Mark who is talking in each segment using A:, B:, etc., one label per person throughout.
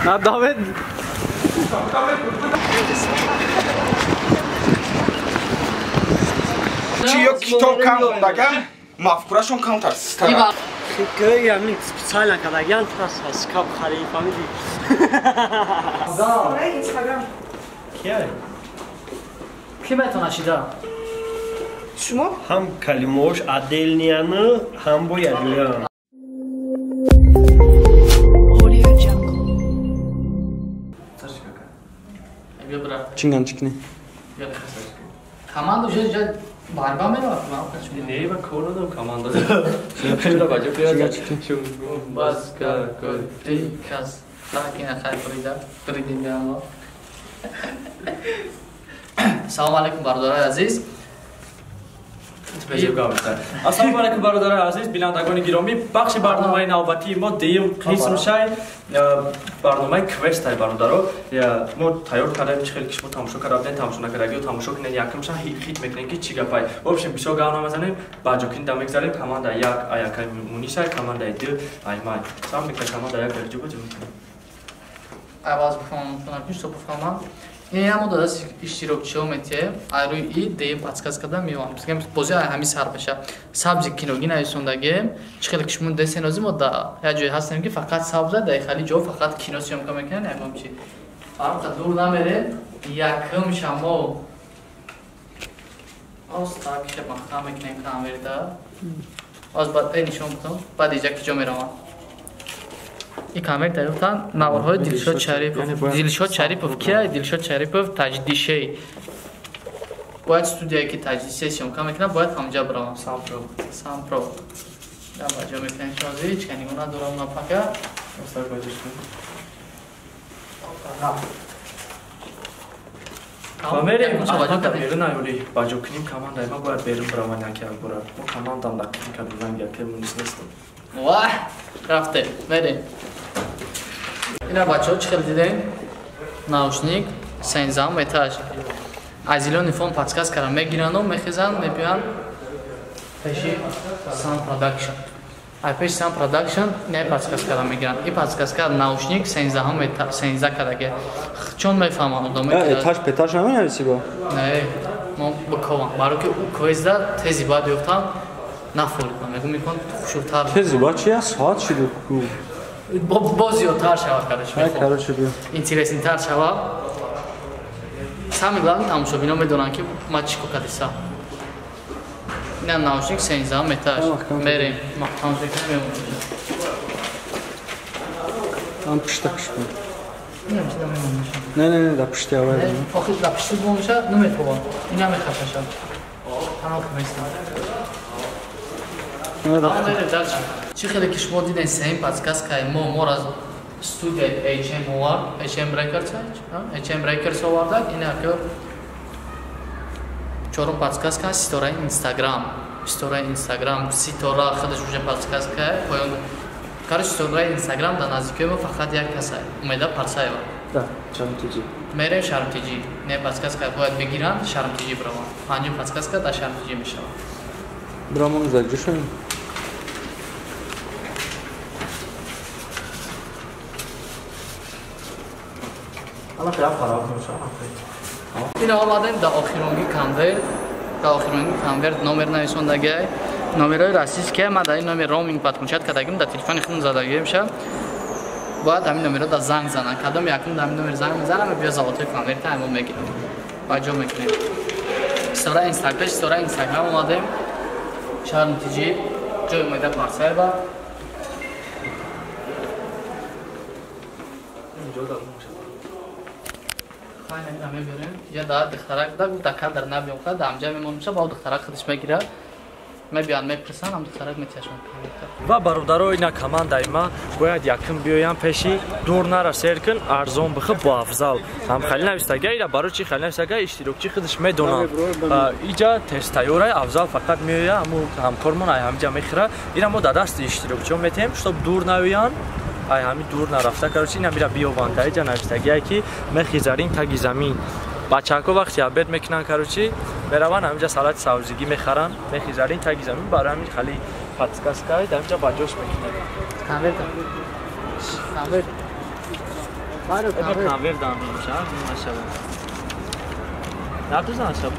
A: На Давид.
B: Чи ё китоб кам хондаган, мафкурашон камтар систара.
C: Гӯям специально кардаган тас кап харид фамили.
D: Да. Инстаграм.
C: Кия?
E: Ки метавонад шида?
D: Шумо?
C: Ҳам калимаҳош отдельныяну, ҳам бо якҷоянд.
A: Чинган чикни.
E: Команда уже уже борьба меравад.
F: Не, ба кор надорам команда.
E: Бас кар кор. Ти кас. Лакина хай прида. Придим биама. Салом алейкум бародарои азиз.
F: Ассалому алайкум бародарои азиз, бинандагони гиромӣ. Бахши барномаи навбатии мо дуюм қисм шай, барномаи квестай бародаро. Мо тайёр кардаем, чӣ хеле ки шумо тамошо карда будем, тамошо накардагиё тамошо кунед, якумша хит мекунем ки чӣ гапай. В общем, бисёр гап намезанем, ба ҷокин да мегзарем. Команда як аякай Мунисай, командаи ду аймай. Сам мекунем команда як дар ҷо ба ҷо мекунем.
E: Аваз бифаҳмам, ки што бифаҳмам. Ин ҳамо дадаст иштирокчиҳо метиҳем, ай рӯи и деем подсказ карда меоям. Бозӣ ай ҳамин сар меша. Сабзи киноги нависондагем, чӣ хеле ки шумо десен розӣ мо да як ҷое ҳастем ки фақат сабза, дар хали ҷо фақат кино съёмка мекунанд, ягон чи. Фарқ дур намере, якум шамо оста киша махта мекунем камерда. Оз баъд эй нишон бутам, баъд иҷа ки ҷо меравам. И камер дарёфтан наворҳои Дилшод Шарипов. Дилшод Шарипов кия? Дилшод Шарипов таҷдидшей. Бояд студияе ки таҷдидшей съёмка мекунад, бояд ҳамҷа биравам.
F: Сампро.
E: Сампро. Да баҷо мекунем шози, ҳеч ка нигоҳ надорам на пака.
F: Ва мерем, албатта берун аюли. Баҷо кунем командаи ма бояд берун бираванд яке як бора. Мо командам дақиқ кардем, яке Мунис нестем.
E: Ваҳ, рафте, мерем. Ина бачаҳо чӣ хел дидем? Наушник, сензам этаж. Аз зелёный фон подсказ кардам, мегирану, мехезанд, мебиёнд пеши Sun Production. Ай пеши Sun Production не подсказ кардам мегиранд. И подсказка наушник сензаҳам сенза кардаге. Чон мефаҳмам одаме.
A: Этаж петаж наменависӣ ба?
E: Не, мо биковам. Барои ки ӯ квезда тези баъд ёфтам нафоридам. Мегӯм мекун хушуртар.
A: Тези баъд чи аст? Соат шуд ку.
E: Боз зиёдтар шавад, короче.
A: Короче, биё.
E: Интереснитар шавад. Самое главное, тамошобино медонанд ки ма чӣ кор кардиса. Ина наушник сензаҳам этаж. Мерем, тамошо кунем мемонем.
A: Ам пушта кушкун.
E: Не,
A: не, не, да пушти авай.
E: Охир да пушти бомша, наметавон. Ина мехашаша. Танҳо квест. Мерем дальше. Чӣ хеле ки шумо дидем сеюм подсказкаи мо моро студияи HM овард, HM Records, HM Records овардак. Ина ки чорум подсказка ситораи Инстаграм. Ситораи Инстаграм, ситора худаш уже подсказка поён. Короче, ситораи Инстаграм дар наздикии мо фақат як каса, Умеда Парсаева.
F: Да, Шармтиҷи.
E: Мерем Шармтиҷи. Не подсказка бояд бигиранд, Шармтиҷи бираванд. Панҷум подсказка дар Шармтиҷи мешавад.
A: Бирамон заҷо шавем.
E: Ина омадем дар охиронги конверт, дар охиронги конверт номер нависондагиай. Номерҳои российские, ман дар ин номер роуминг подключать кардагим, дар телефони худам задагием ша. Бояд ҳамин номерҳо дар занг зананд. Кадом якум дар ҳамин номер занг мезанам, биё золотои конверта ҳамо мегирам. Ба ҷо мекунем. Ситораи Инстаграм, ситораи Инстаграм омадем. Шармтиҷи, ҷои Умеда Парсаева. Хайна меберем. Я да духтарак да гуфт да кадр набиём ха, да ҳамҷа мемонем ша, ба духтарак худаш мегирад. Мебиёнд мепурсанд, ҳам духтарак метиҳашон.
F: Ва бародаро, ина командаи ма бояд якум биёям пеши дур нара сер кун, арзон бихӯ бо афзал. Ҳам хали навистага, ира барои чи хали навистага, иштирокчи худаш медонам. Иҷа тестайёрай афзал фақат меоя, ҳаму ҳамкормон ай ҳамиҷа мехӯра. Ира мо дар дасти иштирокчиҳо метиҳем, чтоб дур наоянд. Ай ҳами дур нарафта, короче, ина мира биёванд. Иҷа навистагие ки мехи зарин таги замин. Бачаҳако вақти обед мекунанд, короче, мераванд ҳаминҷа салати сабзигӣ мехаранд, мехи зарин таги замин, барои ҳамин хали подсказка дар ҳаминҷа ба ҷош мекунанд.
E: Конверт. Конверт.
F: Конверт дамбиша, машалла. Надузан шаб.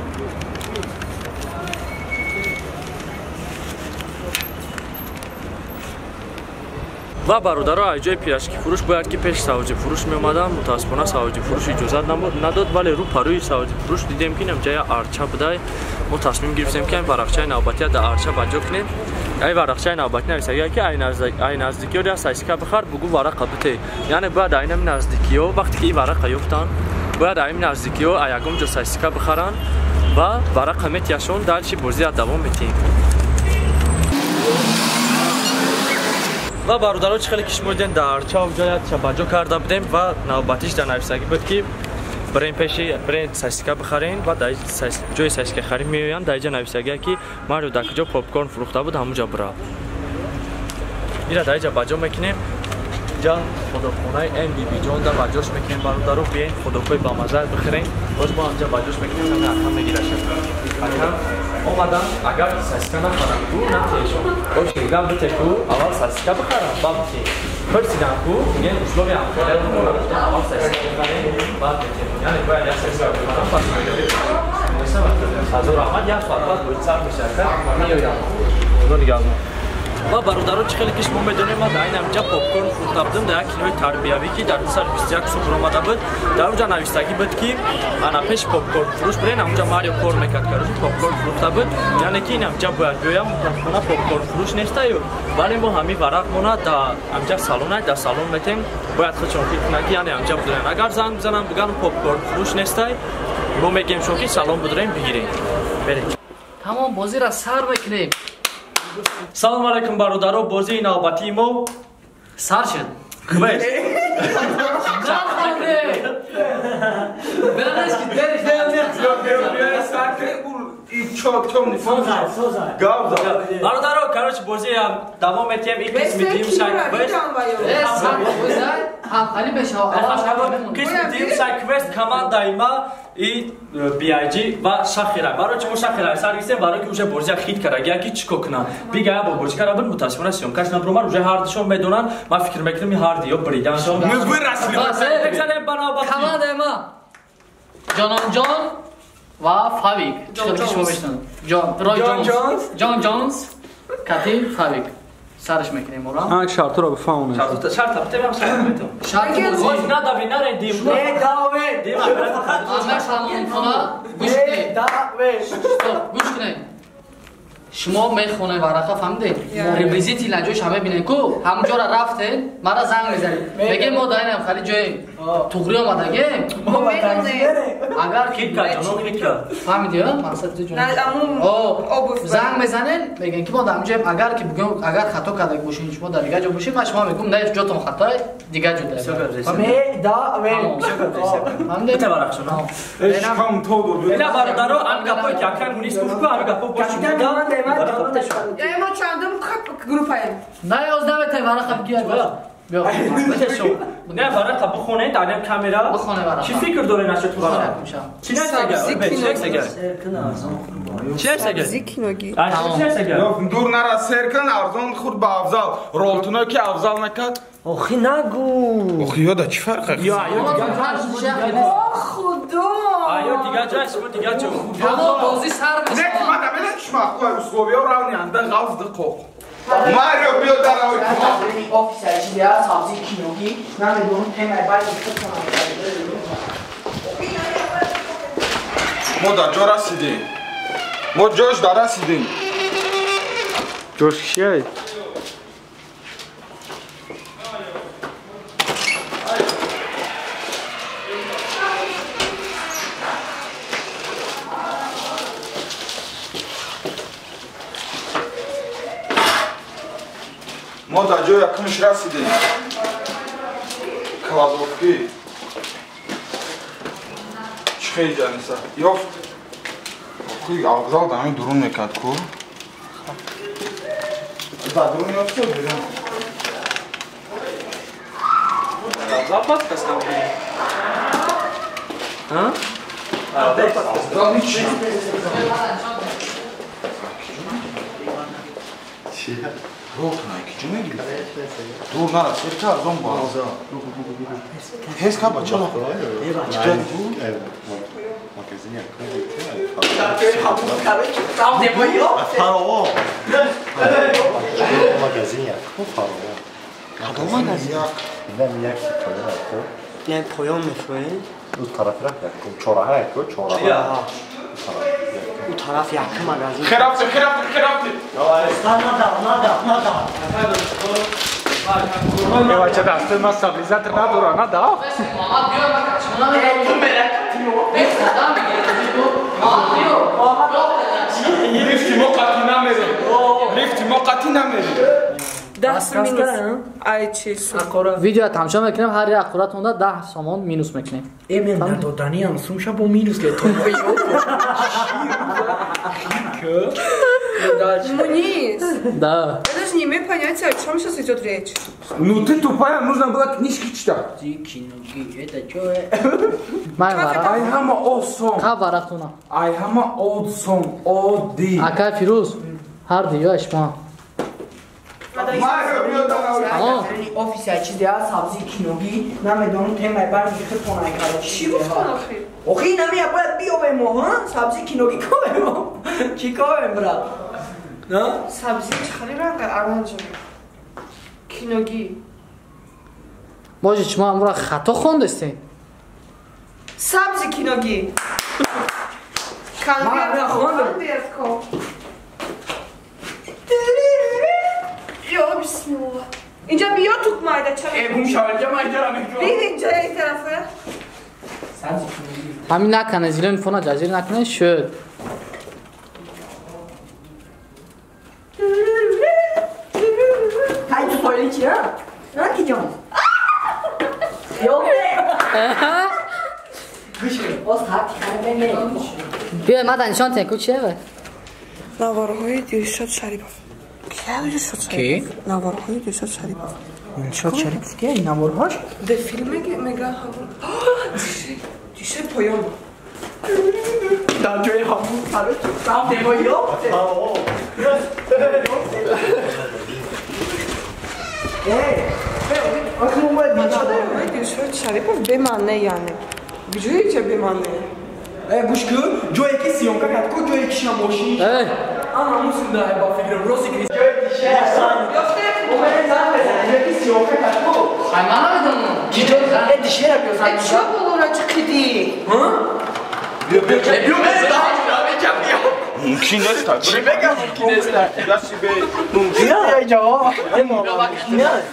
F: Ва бародаро, аз ҷои пирашки фурӯш бояд ки пеш савҷи фурӯш меомадам, мутаассифона савҷи фурӯш иҷозат надод, вале рӯ парӯи савҷи фурӯш дидем ки инам ҷая арча будай. Мо тасмим гирифтем ки ин варақчаи навбатия дар арча ба ҷо кунем. Ай варақчаи навбатӣ нависагия ки ай наздикиё я сосиска бихар, бугу варақа бите. Яъне бояд айнами наздикиё вақте ки ин варақа ёфтанд, бояд айми наздикиё ай ягон ҷо сосиска бихаранд ва варақа метияшон, дальше бозия давом метиҳем. Ва бародаро, чӣ хеле ки шумо дидем, дар арча ҷоя ба ҷо карда будем ва навбатиш дар нависагӣ буд ки бирем пеши бирем сосиска бихарем ва дар ҷои сосиска харӣ меоянд. Дар иҷа нависагия ки Марио дар куҷо попкорн фурӯхта буд, ҳамуҷа бирав. Ира дар иҷа ба ҷо мекунем. Иҷа худохонаи МББ ҷон дар ба ҷош мекунем. Бародаро, биен худокҳои бамаза бихарем. Боз мо ҳамҷа ба ҷош мекунем. Акам мегирашад. Акам омадам, агар сосиска нахарам ку натешон. Бош мегам бите ку аввал сосиска бихарам, баъд бите. Пурсидам ку мегӯянд условия ҳамкория аввал сосиска бихарем, баъд битем. Яъне бояд як сосиска бихарам, баъд ҳазор раҳмат, як соат баъд бояд сар мешавад. Меоям. Худо нигаҳбон. Ва бародаро, чӣ хеле ки шумо медонем, ман дар ин ҳамҷа попкорн фурӯхта будам дар як кинои тарбиявӣ, ки дар 221 сум омада буд. Дар онҷа навистагӣ буд ки ана пеш попкорн фурӯш бирен, ҳамҷа Марио кор мекард, короче, попкорн фурӯхта буд. Яъне ки ин ҳамҷа бояд биёям, мутаассифона попкорн фурӯш нестаю, вале мо ҳамин варақ мона дар ҳамҷа салонай, дар салон метем, бояд худшон фикр кунанд ки яъне ҳамҷа будурен. Агар занг бизанам бигӯянд попкорн фурӯш нестай, мо мегӯем шумо ки салон будурем, бигирем. Берем.
E: Тамом, бозиро сар мекунем.
F: Салом алейкум, бародаро, бозии навбатии мо
E: сар шуд.
F: Квест. Бародаро, короче, бозиам давом метиҳем. Ин қисми дуюм шай квест. Қисми дуюм шай квест, командаи ма и BIG ва Шахира. Барои чи мо Шахира сар гирифтем? Барои ки уже бозия хит карда, ки чӣ кор кунам. Бигая бо бозӣ карда буд, мутаассифона съёмкаш набуромад, уже ҳардушон медонанд. Ман фикр мекунам ин ҳарди ё бриданшон.
B: Мы выросли.
F: Бигзарем ба навбатӣ.
E: Командаи ма Ҷононҷон ва Фавик. Чӣ шумо мешиносед? Ҷон Рой Ҷонс. Ҷон Ҷонс кати Фавик. Сарш мекунем ора.
A: А, шартро бифаҳмонем.
F: Шарта битем, шарта битем.
E: Шарти бозӣ.
F: Надави, нарен дим.
C: Недаве.
F: Дим.
E: Мехонам, гӯш кунед. Стоп, гӯш кунед. Шумо мехонед варақа, фаҳмидед? Приблизительно ҷош ҳама бинед ку, ҳамонҷоро рафтед, мара занг мезанед. Мегем мо дар инам хали ҷоем. Туғри омадагем. Агар
F: Хит кард, ҷонон хит кард.
E: Фаҳмидӣ, мақсад ҷон. Занг мезанед, мегӯем ки мо дар ҳамонҷоем, агар ки бигӯем, агар хато карда бошед, шумо дар дигар ҷо бошед, ман шумо мегӯм, не, ҷотон хатои, дигар ҷо дар.
C: Медаве.
E: Фаҳмидед?
F: Бите варақшон. Ина бародаро, ам гапое ки акай Мунис гуфт ку, ам гапо бо шумо.
D: Мо чандум группаем?
E: На, ёздаҳ метаем, варақа бигир. Биё.
F: Не, варақа бихонед, дар ин камера.
E: Бихоне варақа.
F: Чӣ фикр доред насчёт варақа? Чӣ нависагия? Чӣ нависагия? Чӣ нависагия?
D: Зикиноги.
F: Чӣ нависагия?
B: Дур нара, сер кун, арзон хурд ба Афзал. Ролтуно ки Афзал накард.
C: Охи нагу.
B: Охи ёда чӣ фарқе?
F: Ё, ё дигар
D: О, худо!
F: Ё дигар ҷо, шумо дигар ҷо.
E: Тамом, бозӣ сар
B: Не,
E: мешавад.
B: ман намедонам чӣ маъқул условия равни анда ғафз қоқ. Марио биё дар ой.
D: Офиса чизи аст, сабзи киноги. Намедонам темаи байни худтон.
B: Мо дар ҷо расидем. Мо ҷош дар расидем.
A: Ҷош кишиай?
B: Мо дар ҷои якумш расидем. Кладовки. Чӣ хеле ҷаниса? Ёфт. Охи Афзал дар ҳамин дурун мекард ку. Дар дурун ёфт ё берун?
F: Афзал пас кастам. Ҳа?
B: Афзал ҳеч. Рот найки, чӣ мегирӣ? Дур нара, серка арзон бо. Тез ка бача.
C: Не поён мефурӯем?
G: У тараф якум, чораҳа яку, чораҳа.
C: У тараф якум магазин.
B: Херафти, херафти, херафти.
C: Надав, надав, надав.
A: Бача дасти ма стабилизатор надора, надав.
E: Муҳаммад биё, ма качмона мегирам. Бес қадам мегирам. Муҳаммад биё.
B: Лифти мо қатъи намерем. Лифти мо қатъи намерем.
H: 10 минус. Ай чи
E: Видео тамошо мекунем, ҳар як аққуратонда 10 сомон минус мекунем.
D: Э, мен надоданиам, сумша бо минус ке то.
H: Мунис.
E: Да.
H: Я даже не имею понятия, о чем сейчас идет речь.
B: Ну ты тупая, нужно было книжки читать.
D: Это чё?
B: Ай ҳама осон.
E: Қа варақтона.
B: Ай ҳама осон, оддӣ.
E: Ака Фирӯз, ҳар диёш ма.
D: Офиси чизе аст, сабзи киногӣ, намедонам темаи барги худтон ай карда.
H: Чӣ гуфтон охир?
D: Охи намея бояд биёбем мо, ҳа? Сабзи киногӣ ковем мо. Чӣ ковем, брат? На?
H: Сабзи чӣ хеле ранга оранжевый. Киногӣ.
E: Може шумо амро хато хондестед?
H: Сабзи киногӣ.
D: Ман хондам.
H: Я бисмилла. Инҷа биё тук майда ча.
D: Э, гум шава, инҷа майдара мекунам.
H: Бир инҷа ин тарафа.
E: Ҳамин накане, зелёный фона ҷазир накане, шуд.
D: Ҳай ту соили чи, а? На ки ҷон? Ёбе! Гӯш кун, оз ҳаққи хана мемерем.
E: Биё, мада нишон тен, ку чие вай?
H: Наворҳои Дилшод Шарипов.
E: Ки?
H: Наворҳои Дилшод Шарипов.
D: Дилшод Шарипов ки? Наворҳош?
H: Де филм мега ҳамон. Дише поён.
D: Дар ҷои ҳамон короче, рафтем мо ёфтем. Э, охи мо бояд
H: Наворҳои Дилшод Шарипов бемаъне яъне. Ҷое ча бемаъне?
D: Э, гӯш кун, ҷое ки съёмка кард, ку ҷое ки шина мошин.
E: Э,
D: Ана мусунда ба фикрам, рози ки ҷое ки шина. Ёфтем. Ҷое ки съёмка кард ку.
E: Ай ман намедонам.
D: Ки ҷо э дишера биё
H: Э, чо болора чӣ қидӣ?
D: Ҳа? Биё, биё, биё, биё.
B: Мумкин нест.
D: Чӣ мегам мумкин нест?
B: Мумкин
D: нест. Ҷавоб. Мумкин нест.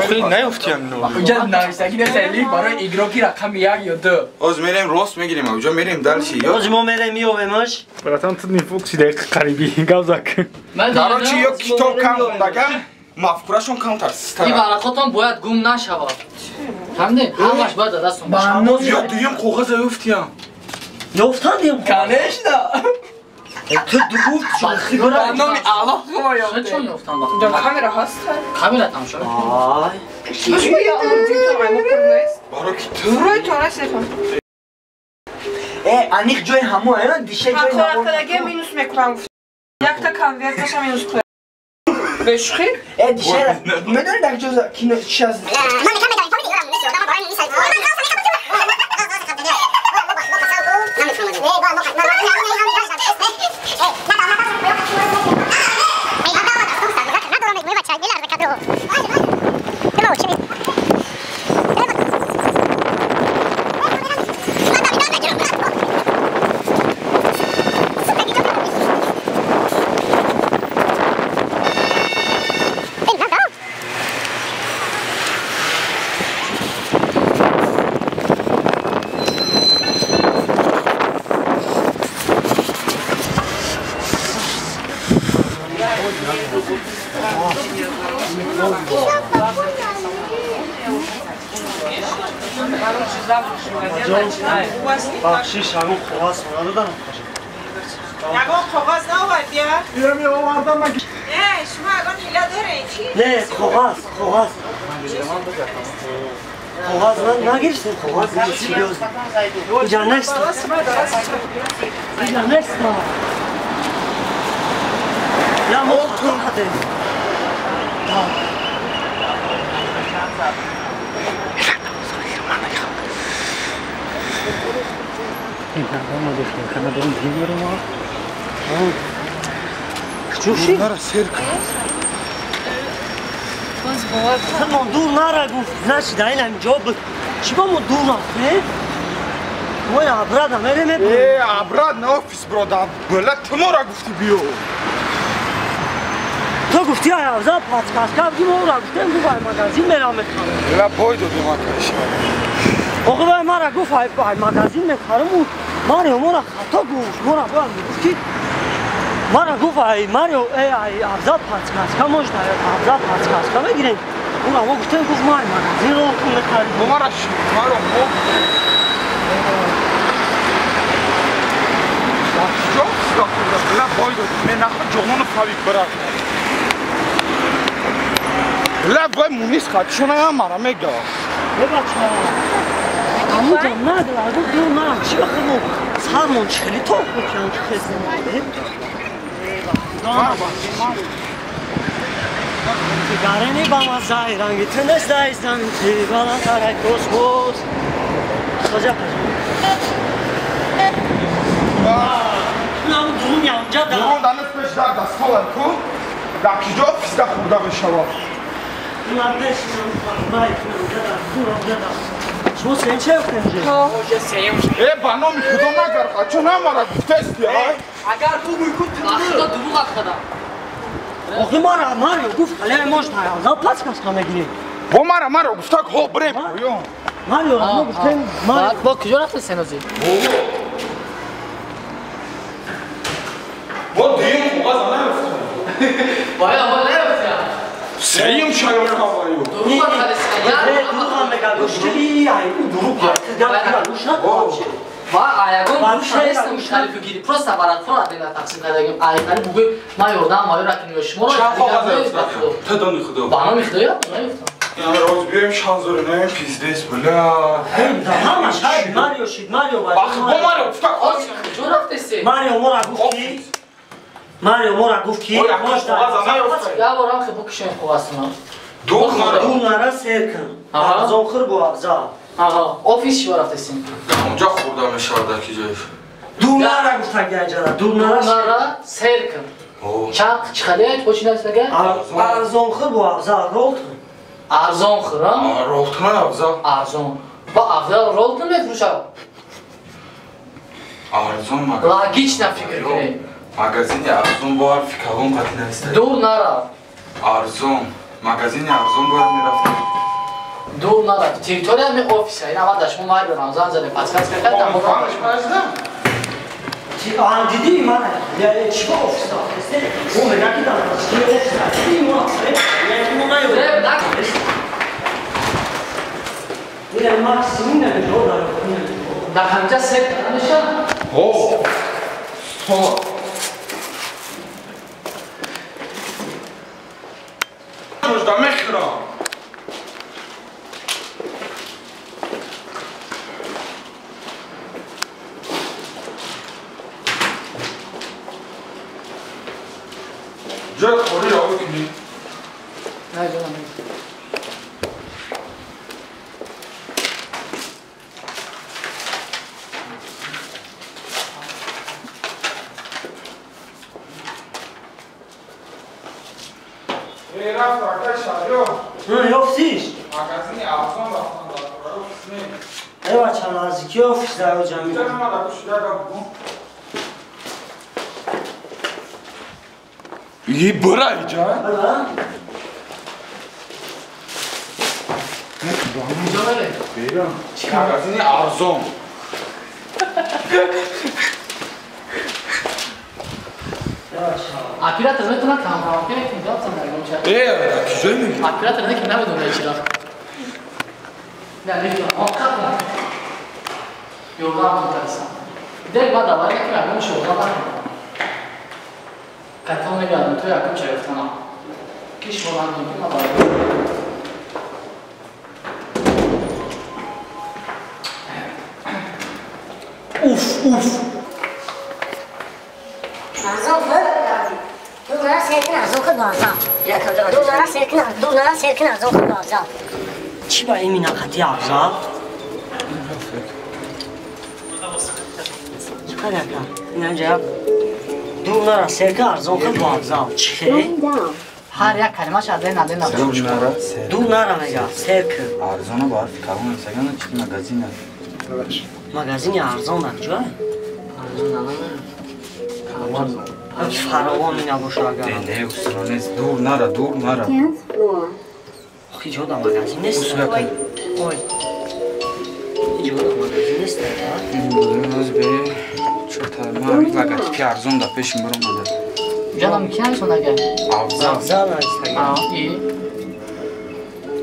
B: Хеле наёфтиям но.
D: Уҷа нависагӣ нест, лифт барои игроки рақами 1 ё 2.
B: Оз мерем рост мегирем, уҷа мерем дальше.
C: Оз мо мерем меовемаш.
A: Братан, ту нифуқси дақиқа қариби гавзак.
B: Короче, ё китоб кам хондагам, мафкурашон камтар
E: Ин варақотон бояд гум нашавад. Фаҳмидед? Ҳамаш бояд дар дастон бошад.
B: Ё дуюм коғаза ёфтиям.
C: Ёфтандем?
D: Конечно.
C: Ту дугуфт
D: Ба номи Аллоҳ мо ёфтем.
E: Чун ёфтам вақт?
H: Инҷа камера ҳаст?
E: Камера тамошо мекунем.
C: Ай.
H: Бошмо я олдитон ай мо пур нест.
B: Баро ки ту
H: Рӯи тон расидам.
D: Э, аниқ ҷои ҳамо, э, дише ҷои
H: ҳамо. Ҳаққадаге минус мекунам гуфт. Якта конверташа минус кунам. Бешухӣ?
D: Э, дишера. Медонӣ дар ҷо кино чи аст?
C: Бахшиш, ягон коғаз надодам.
H: Ягон коғаз наовардия?
A: Меовардам ман.
H: Не, шумо ягон ҳила доред? Чӣ?
C: Не, коғаз, коғаз. Коғаз нагирифтем, коғаз серьёзно. Инҷа нест. Инҷа нест. Я мо хато кардем. Чуши?
B: Нара сер кун.
C: Мо дур нара гуфт, значит, да ин ҳамин ҷо буд. Чӣ ба мо дур рафтем? Мо обратно мерем.
B: Э, обратно офис брода. Бла ту мора гуфти биё.
C: Ту гуфти ай авза подсказка буди, мо ра гуфтем, гуфт ай магазин мерам мехарам.
B: Ла бой додем акаш.
C: Охи вай мара гуфт ай магазин мехарам, Марио мора хато гуфт, мора бояд мегуфт ки мара гуфт ай Марио ай авза подсказка можно авза подсказка мегирем. Ура мо гуфтем, гуфт мо ай магазин ролтон мехарем.
B: Мо мара маро мо Чо? Ла бой додем, мен нахо ҷонону фавик брат. Ла вай мунис хатшона мара мега.
C: Бебача. Амуҷа нагла, гуфт дур нара, чӣ вақт мо сармон хеле тох мекунам ки хезем. Гарени ба мазаи ранги ту нест дар замин, ти баландтар космос. Созя пажа. Нам дурун янҷа да.
B: Дурун данес пеш дар дастолам ку. Дар киҷо офисда хурда мешавад.
C: Нам пеш нам да дурун да. Шумо сен че гуфтем?
B: Э, ба номи Худо нагар, чун ҳамара гуфтести, ай?
D: Агар бугӯй ку ту
E: Худо дурӯғ афтадам.
C: Охи мара Марио гуфт, хале можна авза подсказка мегирем.
B: Бо мара Марио гуфтак, ҳо брем.
C: Марио мо гуфтем, Марио.
E: Бо куҷо рафтед сенози?
B: Бо дуюм коғаз наёфтам.
E: Бая мо наёфтам.
B: Сеюм шаёр ҳаваю.
E: Дурӯғ афтадест.
C: Дурӯғ мега гӯшти ай дурӯғ гап гӯш накун.
E: Ва аягон гӯш нестам шарифу гири. Просто варақҳоро адена тақсим кардагим. Айқали бугӯй ман ёрдам маёра кунем шуморо.
B: Чанд коғаз наёфтам? Та дони Худо.
E: Ба номи Худо ёфтам, наёфтам.
B: Роз биёем шанзори наем пиздец, бля.
C: Ҳамаш ҳай Марио шид, Марио ба.
B: Ах, бо Марио гуфта.
E: Куҷо рафтеси?
C: Марио мора гуфт ки Марио мора гуфт ки
E: Я борам хе букишем коғазтона.
B: Дур нара.
C: Дур нара сер кун. Арзон хӯр бо афзал.
E: Аҳа, офис чӣ рафтесин?
B: Онҷа хӯрда мешавад дар ки ҷоиш.
C: Дур нара гуфтаги аҷара, дур нара.
E: Дур нара сер кун. Чанд чӣ бо чӣ нависдага?
C: Арзон хӯр бо афзал ролтон.
E: Арзон хӯр, а?
B: Ролтон афзал.
E: Арзон. Ба афзал ролтон мефурӯшад.
B: Арзон магазин.
E: Логично фикр кунед.
B: Магазини арзон бо ҳарфи калон қатъи нависта.
E: Дур нара.
B: Арзон. Магазини арзон бояд мерафтем.
E: Дур нара. Территория ми офиса. Ин аввал дар шумо Марио Рамзан задем. Подсказка кард, там
C: А диди мана, я чӣ офиса? О мега ки дар чӣ офиса? Диди мо я ки мо наёб. Ина максимум намедо дар.
E: Дар ҳамҷа сер намеша?
B: О! Стола. Да мехӯрам. ҷои хорӣ равӣ кунӣ.
E: Не, ҷонам.
B: Рафт акай шаҳриё.
C: Офисиш?
B: Магазини арзон рафтан дар офис не.
C: Эва чанд наздики офис дар ҷамъ.
B: Ча намада гӯш яга бугун. И бира иҷа. Бира. Магазини арзон.
E: Оператор метавонад камравакӣ ҷавоб занад.
B: Э, киҷое мегирӣ?
E: Оператор не ки намедонад чӣ рафт. Не, намедонам. Он қабла. Ёрдам метарсам. Дер баъд аввал ки ягон ёрдам накунам. Қатъан мегардам то якум чай ёфтанам. Ки шумо намедонед ки ман барои
C: Уф, уф.
I: Арзон хӯр. Дур нара серкин арзон худ база. Ду нара серкин, ду нара серкин арзон худ база.
C: Чӣ ба ин минақати Афзал? Чӣ қадар ка? Инам ҷавоб. Ду нара серкин арзон худ база. Чӣ хеле?
E: Ҳар як калимаш аден аден
B: нара.
C: Ду нара мега серкин.
B: Арзона ба ҳарфи калон сагана чи магазин аст.
C: Магазини арзон дар куҷо?
E: Арзон нана.
C: Фаровон набоша агар.
B: Не, усула нест. Дур нара, дур нара.
C: Охи ҷо дар магазин нест. Ой. Ҷо дар магазин нест.
B: Ноз бе. Чота ма логотипи арзон дар пешим биромада.
E: Ҷанам ки ҳамсонага?
B: Афзал.
C: Афзал аст.
E: И.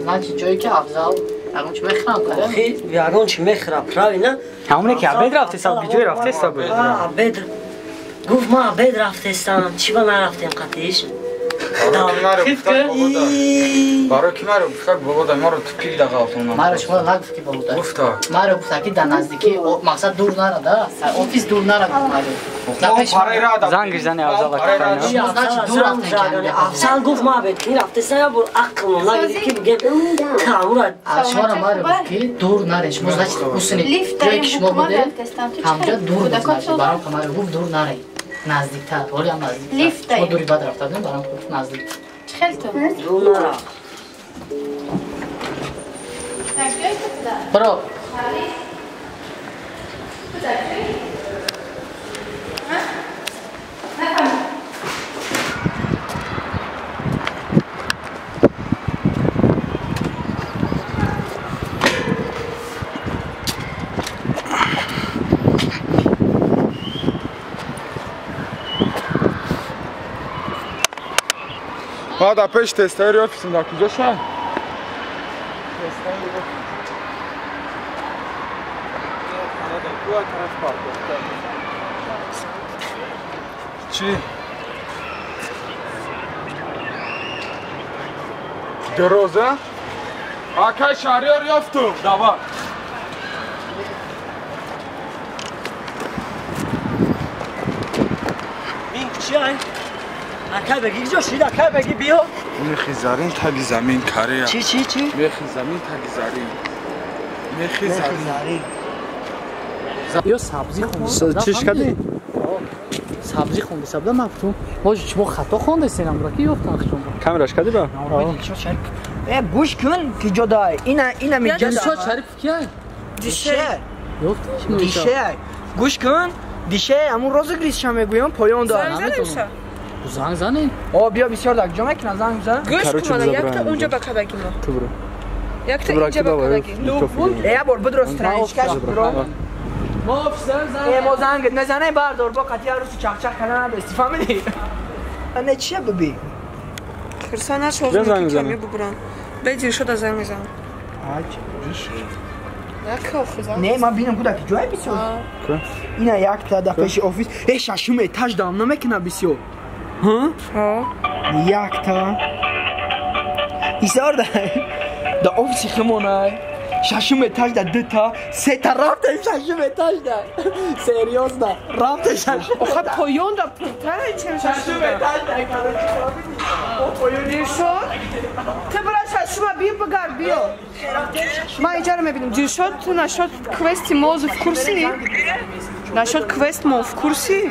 E: Значит, ҷое ки Афзал ягон чи мехӯрам кара?
C: Охи ягон чи мехӯра, правильно?
D: Ҳамоне ки обед рафтеса, ҷое рафтеса буд.
C: Обед. Гуфт ма обед рафтестам, чӣ ба нарафтем қатиш?
B: Барои ки маро гуфта бобода маро тупик да ғалтонам.
E: Маро шумо нагуфт ки бобода.
B: Гуфта.
E: Маро гуфта ки дар наздикӣ мақсад дур нара да, офис дур нара гуфт маро.
D: Занг зани Афзал ака.
C: Афзал гуфт ма обед ки рафтестам, я бор ақлм нагирифт ки бигем камура.
E: Шуморо маро гуфт ки дур наре, шумо значит усни ҷое ки шумо буде, ҳамҷо дур буд, значит баром маро гуфт дур наре. Наздиктар, ҳоле ҳам наздиктар. Шумо дури бад рафта будем, баром гуфт наздик.
H: Чӣ хел ту?
C: Дур нара.
E: Бро.
A: Ма дар пеши тестари офисим дар куҷо шав? Чӣ? Дороза? Акай Шаҳриёр ёфтум. Давай.
C: Мин чӣ ай? Акай беги куҷо шид? Акай беги биё.
B: Мехи зарин таги замин кария.
C: Чӣ чӣ чӣ?
B: Мехи замин таги зарин. Мехи зарин.
E: Ё сабзӣ хонда.
D: Чиш кардӣ?
E: Сабзӣ хонда сабда ман гуфтум. Боз шумо хато хондастен амро ки ёфтан хушум.
D: Камераш кардӣ ба? Э гӯш кун ки ҷо дай. Ина ина миҷа.
E: Дишо Шариф кия?
D: Дише.
E: Ёфтиш?
D: Дише. Гӯш кун. Дише ҳамун розыгрыш мегӯям поён дор.
E: Занг занем?
D: О, биё бисёр дар ҷо мекунам занг зан.
H: Гӯш кун, якта унҷа ба кадаги мо.
D: Ту бро.
H: Якта инҷа ба кадаги.
D: Э, я бор бидро страничкаш бро.
E: Мо офисам занг.
D: Э, мо занг назанай бардор бо қатия рӯси чақчақ кардан надости, фаҳмидӣ? Не чия биби?
H: Хирса нашо ками бубран. Беди шода занг мезанам.
D: Ач, дише.
H: Не,
D: Не, ман бинам куда ки ҷое бисёр. Ина якта дар пеши офис. Э, шашум этаж дам намекунам бисёр. Якта. Исор да. Да офиси химонай. Шашум этаж да дута, сета рафтем шашум этаж да. Серьёзно, рафтем шашум.
H: Охе поён да пуртар чем
D: шашум этаж да короче. О поён
H: Дилшод. Ту бира шашума биё бигард биё. Ман иҷаро мебинам. Дилшод ту нашод квести мо в курси? Нашод квест мо в курси?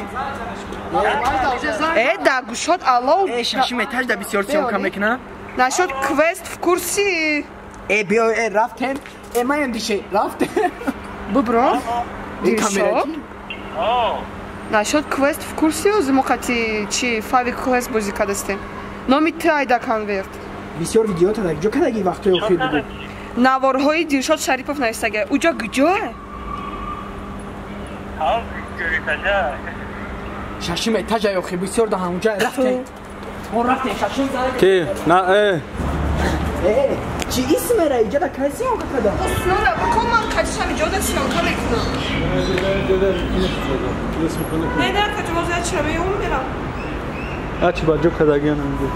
H: Э, да гушод алло.
D: Э, шашум этаж да бисёр съёмка мекунам.
H: Нашод квест в курси?
D: Э, биё, э, рафтем. Э, маям дише, рафтем.
H: Бубро. Дилшод. Нашод квест в курси ози мо қати чи фави квест бозӣ кардастем. Номи ту айда конверт.
D: Бисёр видеота дар ҷо кадаги вақтҳои охир буду.
H: Наворҳои Дилшод Шарипов навистага. Уҷо куҷое?
D: Шашум этажа охир бисёр да ҳамуҷа рафтем. Мо рафтем шашум занг.
A: Ки? На, э.
D: Э, чи исмера иҷа да кай съёмка када?
H: Снора, бикун ман катишам иҷо да съёмка мекунам. Не, не, кати боз я чира меём мерам.
A: Ачи ба ҷо кадагиан инҷо.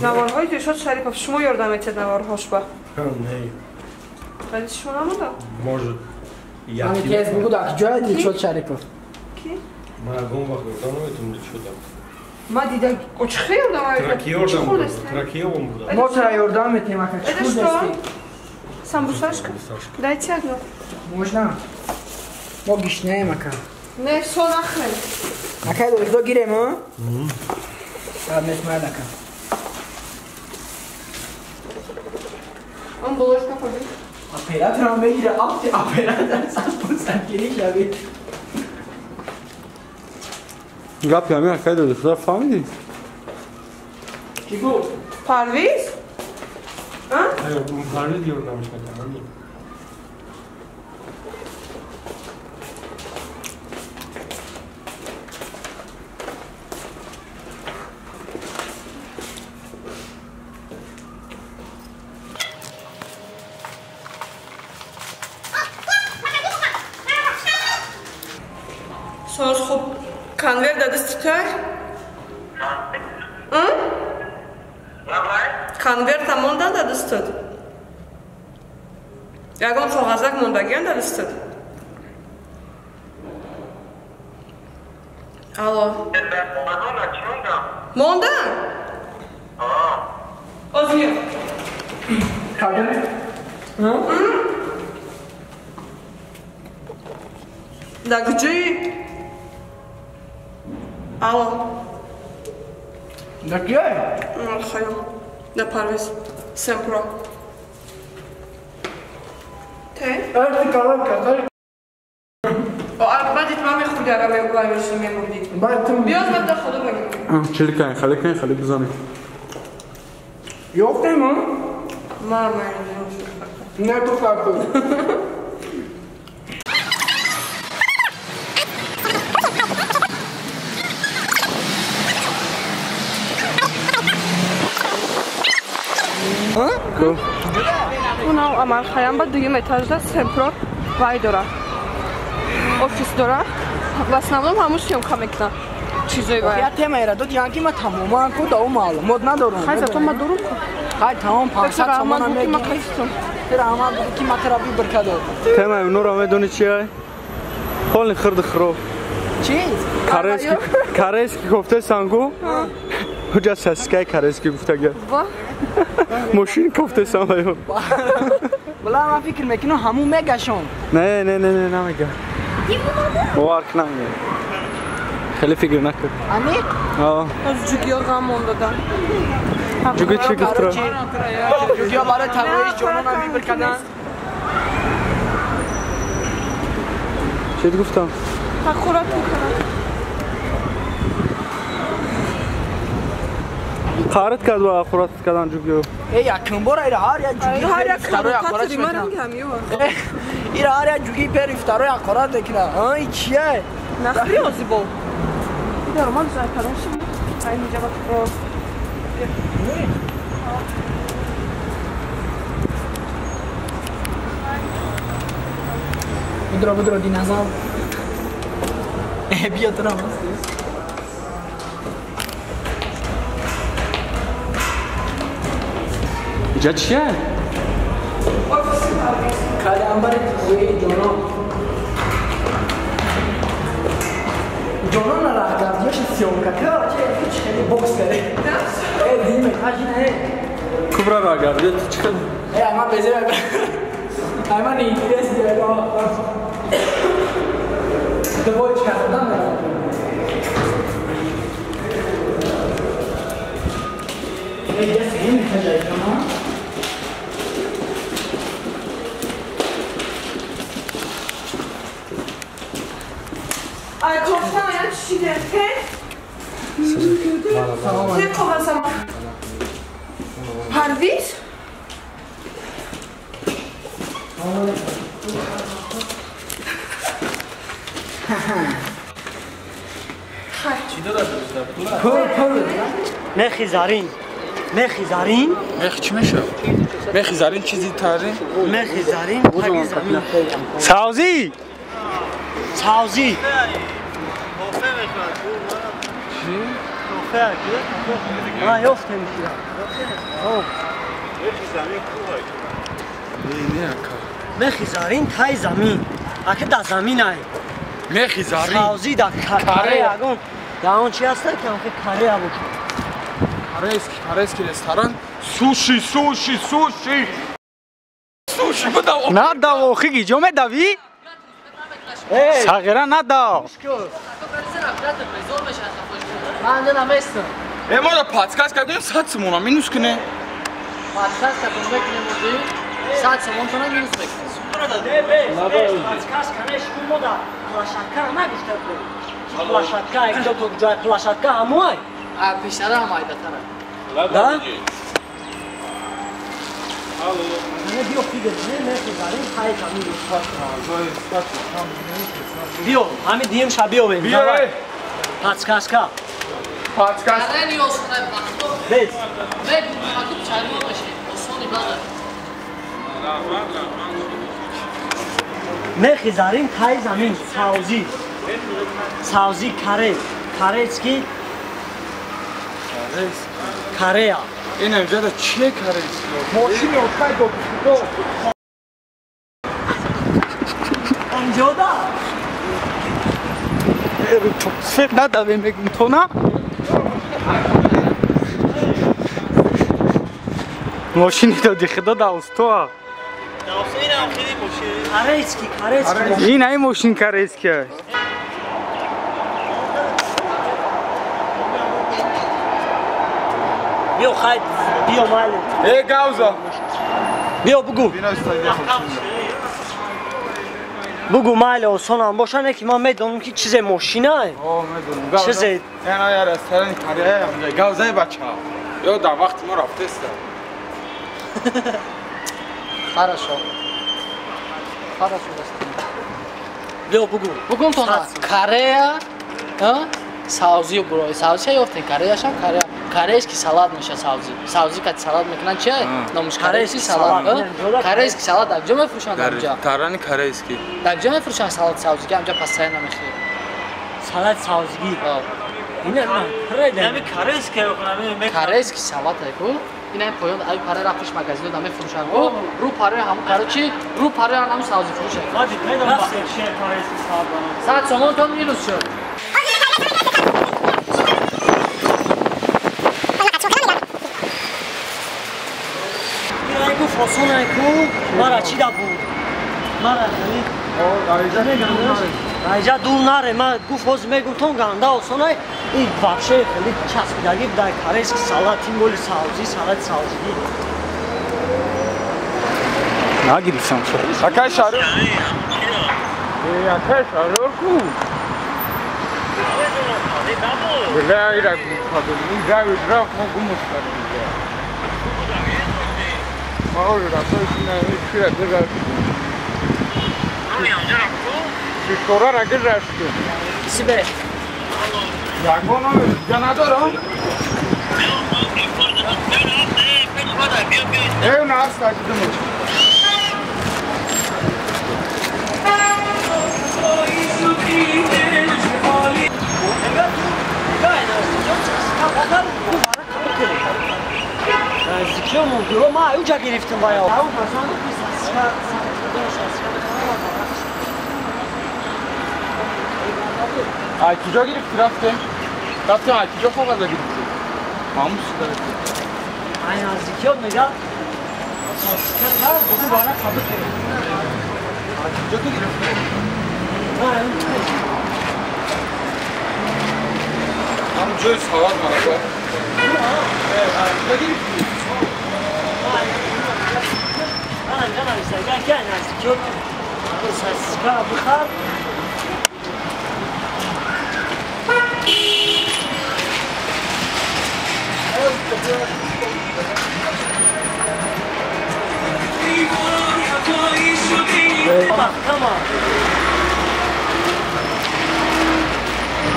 H: Наворҳои Дилшод Шарипов шумо ёрдам метиҳад наворҳошба?
J: Не.
H: Вале шумо намонда?
J: Может,
D: я. Кес бугу дар ҷои Дилшод Шарипов.
H: Ки?
J: Ман ягон вақт ёрдам наметавонам Дилшода.
H: Ма дида, чӣ ёрдам
J: наметавонам? Тракиёвам бурда.
D: Мо тра ёрдам метиҳем, ака чӣ хурдасти?
H: Самбусашка? Дайте одну.
D: Можно? Мо гишнаем, ака.
H: Не, всё нахрен.
D: Ака, доридо гирем, а? Бад несмаяд, ака.
H: Он булочка ходит.
D: Операторам мегира, оператор самбусакирӣ шавид.
A: Гапи ҳамин акай доди худо фаҳмидӣ?
D: Чӣ гуфт?
H: Парвиз?
J: Парвиз ёрдамш накард.
H: Соз хуб конверт дадисти той? Конверта мондан дадистуд? Ягон коғазак мондагиам дадистуд? Алло. Мондан? Озир. Да куҷои? Алло.
D: Да куҷое?
H: Хайом. Да Парвиз. Семпро. Те?
D: Арти калам катар.
H: О, баъд итмам мехӯрди, ага мегӯй мемурдӣ.
D: Баъд ту
H: биёз баъд да худо мегӯй.
A: Чиликай, халикай, халик бизанӣ.
D: Ёфтем, а?
H: Мар мар.
D: Не ту факту.
H: Унав Амар Хайам ба дуюм этажда Семпро вай дора. Офис дора. В основном ҳамуш съёмка мекунад. Чизои вай.
D: Я темаера дод янки ма тамоман ку да у маълумот надорам.
H: Хай зато ма дорум ку.
D: Хай тамом 500 сомона
H: мегирам. Ма кайфтум.
D: Раҳмат бугу ки ма тра выбор кадо.
A: Темаи нура медони чи ай? Холни хирди хироб.
D: Чиз?
A: Карески, карески кофте сангу. Ҳуҷа саскай карески гуфтага.
H: Ва?
A: Мошин кофте самаю.
D: Бала ман фикр мекунам ҳамун мегашон.
A: Не, не, не, не, намега. Бовар кунам. Хеле фикр накун.
D: Аниқ?
A: Аа.
H: Аз ҷугиё ғам мондадан.
A: Ҷуги чӣ гуфтра?
D: Ҷугиё барои тавоиш ҷононам выбор кардан.
A: Чӣ гуфтам?
H: Ҳақорат мекунам.
A: Қарат кард ва ҳақорат кардан ҷугиё.
D: Э, якум бор ира ҳар як ҷуги
H: ҳар як
D: ифтарои ҳақорат мекунад. Ира ҳар як ҷуги пер ифтарои ҳақорат мекунад. Ай чие?
H: Нахри ози бо. Идаро ман зай кардам шим. Ай миҷаба.
D: Будро, будро, динозавр. Биё турам.
A: Иҷа чие?
D: Кали амбари тизои ҷонон. Ҷонон раҳгардиёши съёмка кар, чи хеле бокс каре. Э, диме, ҳажина, э.
A: Кубра раҳгардиё ту чӣ хеле?
D: Э, ама безе, ама не интерес дига. Двоечка худам мерам. Э, я сидим, хозяйка, ма.
H: Ай, кофтан, я чӣ дерте? Те қоғазам. Парвиз?
A: Чӣ дорад?
C: Пул, пул. Мехи зарин. Мехи зарин?
B: Мехи чӣ мешавад? Мехи зарин чизи тарин?
C: Мехи зарин, таги замин.
A: Савзӣ!
C: Савзӣ.
B: Чӣ?
C: Кофе, кофе. Ма ёфтем ира.
G: Мехи замин куҳай.
B: Не, не ака.
C: Мехи зарин тай замин. Ака да замин ай.
B: Мехи зарин.
C: Савзӣ да каре ягон. Да он чи аста ки анхе каре бошад.
B: Корейский, корейский ресторан. Суши, суши, суши. Суши бадав.
A: Надав охи гиҷо медавӣ? Сағира надав.
E: Ман инҷа наместам.
B: Э, мо да подкаст кардем 100 сомона минус кунем.
E: Подкаст кардем мекунем ӯзи 100 сомон тона минус мекунем.
C: Подкаст канеш мо да площадка нагуфта будем. Площадка як ҷо то ҷой площадка ҳамоай.
E: А пешара ҳам айдатара.
C: Да? Алло. Не биё фигр, не мехи зарин тай замин. Биё, ҳамин дием ша биёвем.
B: Биё.
C: Подсказка.
B: Подсказка.
E: Карени осонай бахто.
C: Бес.
E: Мегум макуб чаймо меши. Осони бада.
C: Мехи зарин тай замин, савзӣ. Савзӣ каре. Карецки? Карея.
B: Ин инҷа чие карецки? Мошини окай до.
C: Анҷода.
A: Свет надавем мегум тона. Мошини доди худо да устоа.
C: Карецки, карецки.
A: Ин ай мошин карецки.
C: Биё хай, биё майли.
B: Э, гавза.
C: Биё бугу. Бугу майли осонам боша, не ки ман медонам ки чизе мошинае.
B: О, медонам.
C: Чизе.
B: Ана я ресторани Корея, гавзаи бача. Ё дар вақти мо рафтеста.
E: Хорошо. Хорошо,
C: биё бугу.
E: Бугум тона Корея, а? Савзӣ буро. Савзӣ ёфтем, Кореяшам Корея. Корейский салат меша савзӣ. Савзӣ кати салат мекунанд чи? Номаш корейский салат. Корейский салат дар куҷо мефурӯшанд ҳамҷа?
B: Тарани корейский.
E: Дар куҷо мефурӯшанд салат савзӣ ки ҳамҷа постоянно мехӯрем?
C: Салат савзигӣ. Ина ҳами
F: корейский
E: корейский салат ку. Ина поён ай паре рафтиш магазино да мефурӯшанд. О, ру паре ҳамун короче, ру паре ҳамун савзӣ фурӯшанд. 100 сомон тон минус шуд.
C: Осонай ку, мара чӣ да буд? Мара хеле. Айҷа дур наре, ма гуфт ҳозир мегум тон ганда осонай. Ин вообще хеле часпидагӣ будай корейский салат, тим боли савзӣ, салати савзигӣ.
A: Нагирифтам.
B: Акай шаро. Э, акай шаро ку. Бля, ира гуфтам. Ин равиш рафт мо гумш кардем.
C: Себе. Ҷо ма уҷа гирифтам бая.
B: Ай куҷо гирифти рафтем? Рафтем ай куҷо коғаза гирифти? Мамус гирифти.
C: Ай наздикиёт мега. Сосиска бугу бара қабул кунем.
B: Ай куҷо ту гирифти? Ҳам ҷои савад марака. Ай куҷо гирифти?
C: Ман инҷа навиштагиам ки ай наздикиёт сосиска бихар.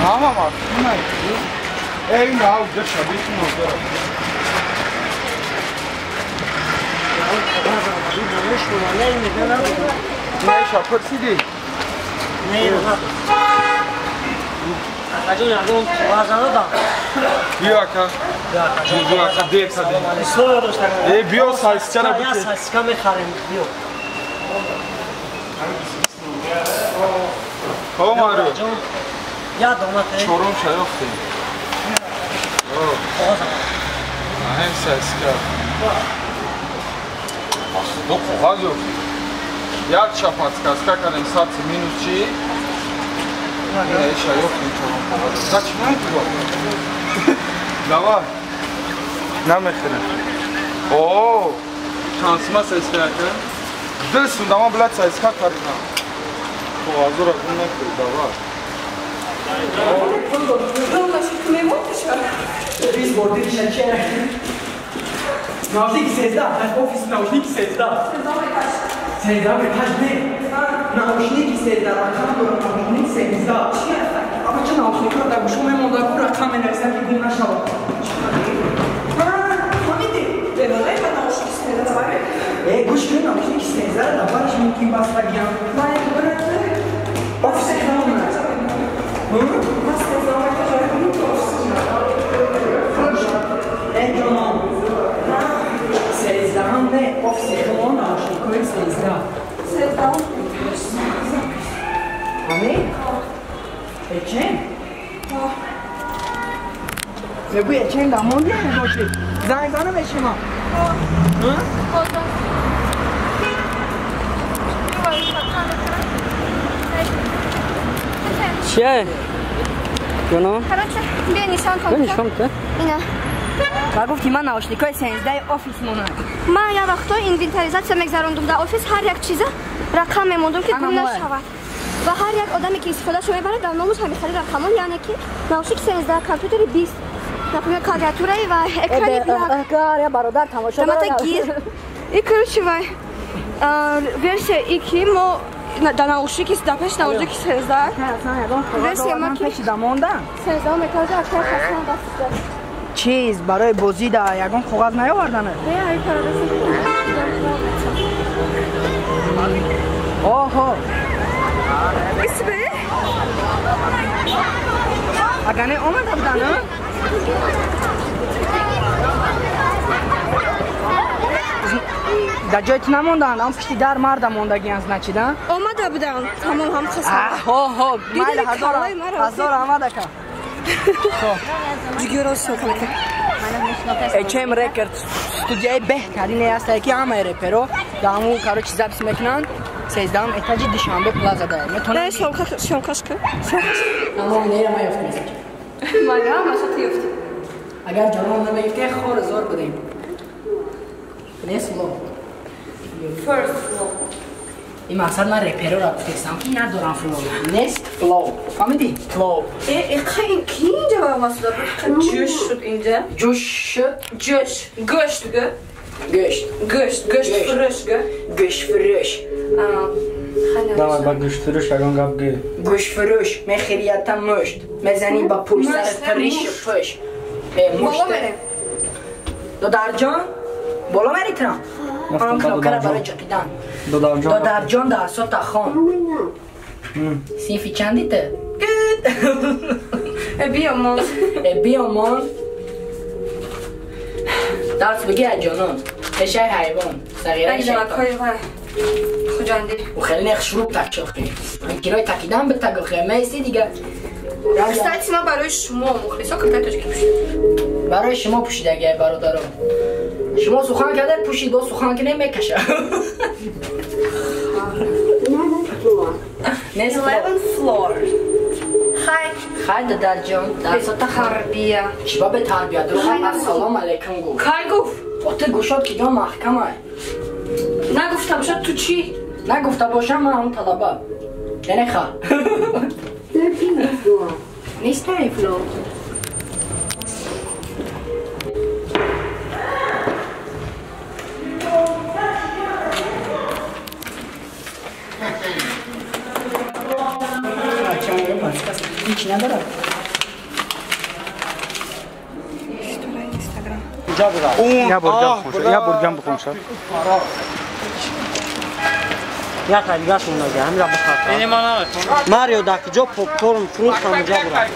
B: Мама, мама. Эй, нав, ҷаша битмо дора. Не, шапурсиди.
C: Не, не. Акаҷон, ягон коғаз надодам.
B: Биё ака. Биё ака, дер кардем.
C: Условия доштам.
B: Э, биё сосискара бите.
C: Я сосиска мехарем, биё.
B: Ҳо, Марио.
C: Я дона те.
B: Чорум ша ёфтем. Аҳем сосиска. Ду коғаз ёфтем. Як ша подсказка кардем, сатси минус чи? Иша ёфтем чорум коғаз. Зачем наметуба? Давай. Намехӯрем. О, шансима сосиска ака. Дилсун дама блядь сосиска харидам. Коғазора гум накунӣ, давай.
D: Наушники сезда, офис наушники сезда. Сезда этаж не. Наушники сезда, рақам дорам, наушник сезда. Аба ча наушникро дар гӯшо мемонда, ку рақам менависам ки гум нашавад. Фаҳмидӣ? Э, гӯш кун, наушники сездаро дар бараш мумкин бастагиам. Офисе хелон аст. Э, ҷонон. Сездаҳам не, офиси хелон наушникҳои сездаҳ. Ҳамин? Эчен? Мегӯй эчен дамон боши. Занг занам эчема.
C: Чие? Ҷонон?
H: Короче, биё нишон кун.
C: Нишон кун.
H: Ина.
D: Ва гуфти ман наушникҳои сенздаи офис монанд.
H: Ман як вақто инвентаризатсия мегзарондум дар офис, ҳар як чиза рақам мемондум ки гум нашавад. Ва ҳар як одаме ки истифодашо мебарад, дар номуш ҳамин хели рақамон, яъне ки наушник 13, компютери 20, например, клавиатураи ва экрани як.
D: Я бародар тамошо
H: дорам. Гир. И короче, вай версия ики мо да наушники да пеш наушники 13. Версия ма ки
D: пеши дамонда?
H: 13 метажа акар хасан даст.
D: Чиз барои бозӣ да ягон коғаз наёвардане?
H: Не, ай парадаса.
D: Оҳо.
H: Исбе?
D: Агар не омада будан, а? Дар ҷои ту намонданд, ам пушти дар марда мондагианд, значит, а?
H: Омада буданд, тамом ҳам хаса.
D: Ҳо, майли, ҳазор раҳмат ака. HM Records студияи беҳтарине ҳастае ки ҳамаи реперо дар ҳамун короче запись мекунанд. Сездаҳум этажи Душанбе плаза дорад. Метавонед
H: съёмкаш кун.
D: Аммо инеро ман ёфтам.
H: Мага, маша ту ёфтӣ.
D: Агар ҷонон намегирифте, хор зор будем. Next flow.
H: First flow.
D: Ин мақсад ман репероро гуфтестам ки надорам flow. Next flow. Фаҳмидӣ? Flow.
H: Э, ин ки инҷа ба масуда буд? Ҷӯш шуд инҷа.
D: Ҷӯш шуд?
H: Ҷӯш. Гӯшт гӯ.
D: Гӯшт.
H: Гӯшт, гӯшт фурӯш гӯ.
D: Гӯшт фурӯш.
A: Давай ба гӯштфурӯш ягон гап гӯ.
D: Гӯштфурӯш мехӯрията мушт. Мезанӣ ба пӯш сарат пириш пӯш.
H: Боло мерем.
D: Додарҷон, боло мери трам? Он кнопкара барои ҷақидан.
A: Додарҷон.
D: Додарҷон дар сота хон. Синфи чанди ту?
H: Э, биёмон.
D: Э, биёмон. Дарс бигир ҷонон. Пешаи ҳайвон. Сағираи шайтон.
H: Хуҷандӣ.
D: У хеле нех шурӯб такчохи. Кирои такидан битагохи. Меисти дига.
H: Кстати, ман барои шумо мухлисо куртаи тоҷикӣ пӯшидам.
D: Барои шумо пӯшидагиай бародаро. Шумо сухан карда пӯшид, боз сухан ки намекаша.
H: Eleven floor. Хай.
D: Хай дадарҷон.
H: Бесота тарбия.
D: Чиба бе тарбия? Дурӯғ ассалому алайкум гуфт.
H: Кай гуфт?
D: Ота гӯшод ки ҷон маҳкамай.
H: Нагуфта бошад ту чӣ?
D: Нагуфта бошам ман ҳамон талаба. Яъне ха. Нест floor. Ҳеч надорад.
A: Я бургам бухонша.
C: Я талигашон нага, ҳамира бихарта. Марио дар куҷо попкорн фурӯхтам уҷа бурад.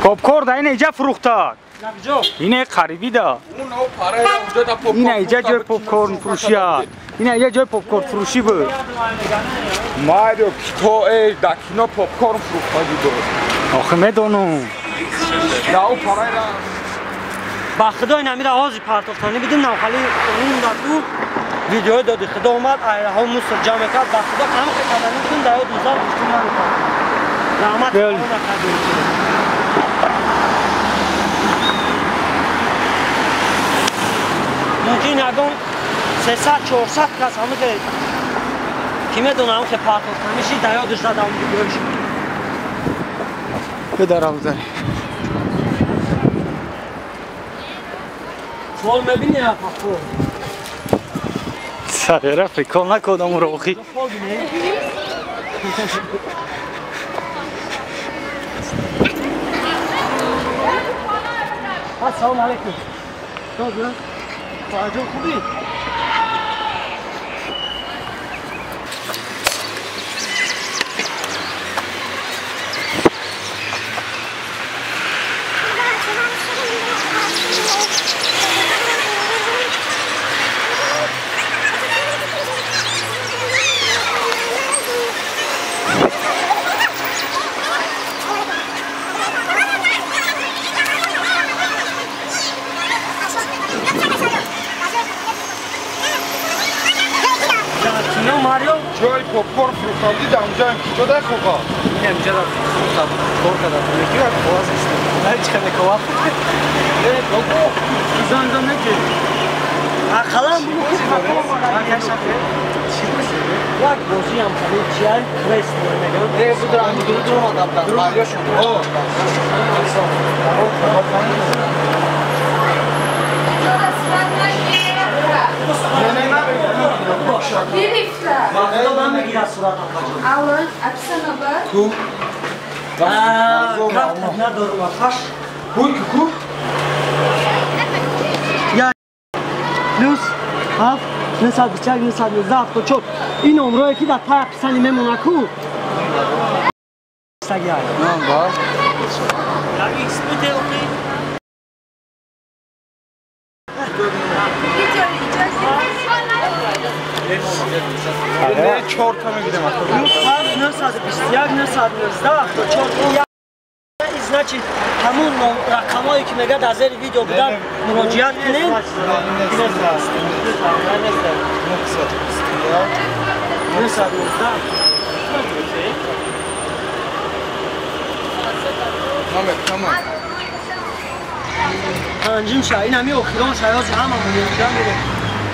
A: Попкорн да ина иҷа фурӯхтад. Ина қарибӣ да. Ина иҷа ҷои попкорн фурӯшиад. Ина иҷа ҷои попкорн фурӯшӣ буд.
B: Марио кито дар кино попкорн фурӯхтагӣ буд.
A: Охи медонам.
C: Ба худо ин амира ҳозир партофтанӣ бидим навхали рундаку видеои доди худо омад айраҳо мусор ҷамъ мекард. Ба худо ҳамхе каданӣ бидим дар ёд музар гуштум намекард. Раҳмат накардем. Мумкин ягон 300-400 кас ҳамихе ки медона ҳамихе партофтанӣ шид дар ёдаш задам видеош.
A: Бедарам зани.
C: Фол мебини апа фол.
A: Сағира прикол накодам уро охи.
C: Ассалому алайкум. Добро. Хоҳарҷон хубӣ?
B: Ҷои попкорн фурӯхтандӣ дар онҷаам ки ҷо дар хоға?
A: Ин ҷа дар фурӯхтанд, кор карданд. Леки як қоғаз исто. Ҳеҷ хеле коват. Э, бобо, занга неки.
C: Ақалан бугу ки як бозиам хеле чиай крест мегӯянд.
B: Э, будра, дуруд омадам дар Марио шуд. О.
C: Вақто намегирад суратам бача.
H: Алан, апсанаба.
B: Ку?
C: Кафт надорум афаш.
B: Куй ку?
C: Я плюс 7 921 919 74. Ин номрое ки дар пай описани мемона ку. Сагиай.
B: Номба.
C: Як икс бутелки.
B: Не, чорта мегирам.
C: Плюс 7 921 919 74. Значит, ҳамун рақамҳое ки мегӯяд аз зери видео буданд муроҷиат кунед. Панҷум ша, ин ҳами охирон ша, ҳозир ҳама муроҷиат мерем.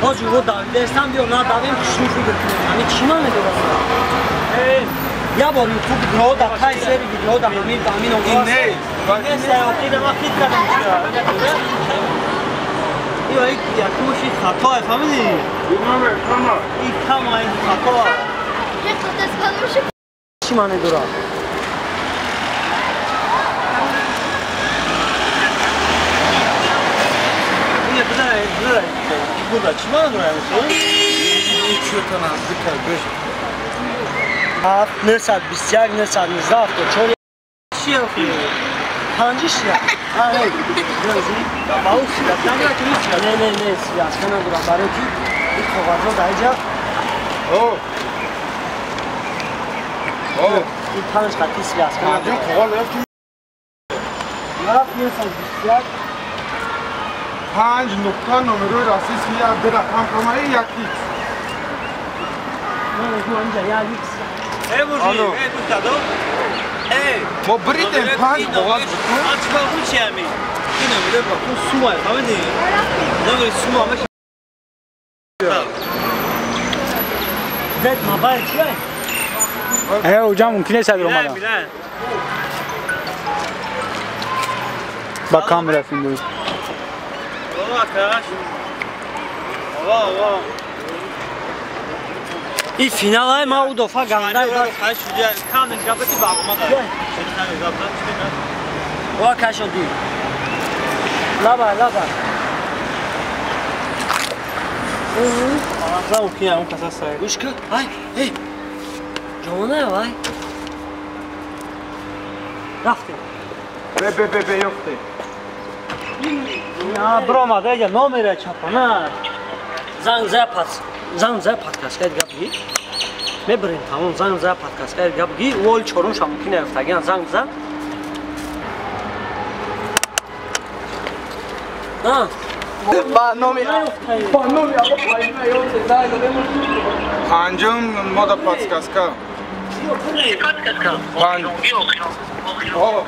C: Ҳозир ӯ давидаистам, биё надавем, хушрӯ фикр кунем. Ҳами чӣ ман медорам? Я бор ютуб видео дар тай зери видео дар ҳамин ҳамин оғоз. Не, охир ман фикр кардам чӣ. Ин як якуши хато фаҳмидӣ? Ин кама ин хато. Чӣ маъне дорад? Ин бизан, бизан. Буда чӣ маъне дорад?
B: Ин чӯта наздик гӯш.
C: 7 921 919 74 чӣ охир? Панҷиш я. Не, не, не, связка надорам, барои ки ин коғазҳо дар инҷа. Ин панҷ хати связка надорам. Рафт 921.
B: 5 нуқта номерои расист як ду рақам камаи як икс.
K: Эй, мужик, эй, духтадо. Эй.
B: Мо бридем 5 коғаз бутун.
K: А чикор кун чи ами? Ин номерои ба кун сумай, фаҳмидӣ? Номери сума ҳамаш.
C: Зед мобайл чи?
A: Э, уҷа мумкин нест садр омада. Ба камера филм доред.
C: И финалай ма у дофа гандай ва кашоди. Лаба, лаба. Гӯш кун. Ай, эй. Ҷавона вай. Рафтем.
B: Бе бе бе бе ёфте.
C: Я бромад, эҷа номера чапана. Занг за пас. Занг за подкаст кайд гап ги. Мебарем тамом занг за подкаст кайд гап ги. Вол чорум ша мумкин афтагиан занг за. А.
D: Ба номи ба номи алло паина ёфте занг задем.
B: Панҷум мода подсказка. Панҷ. О.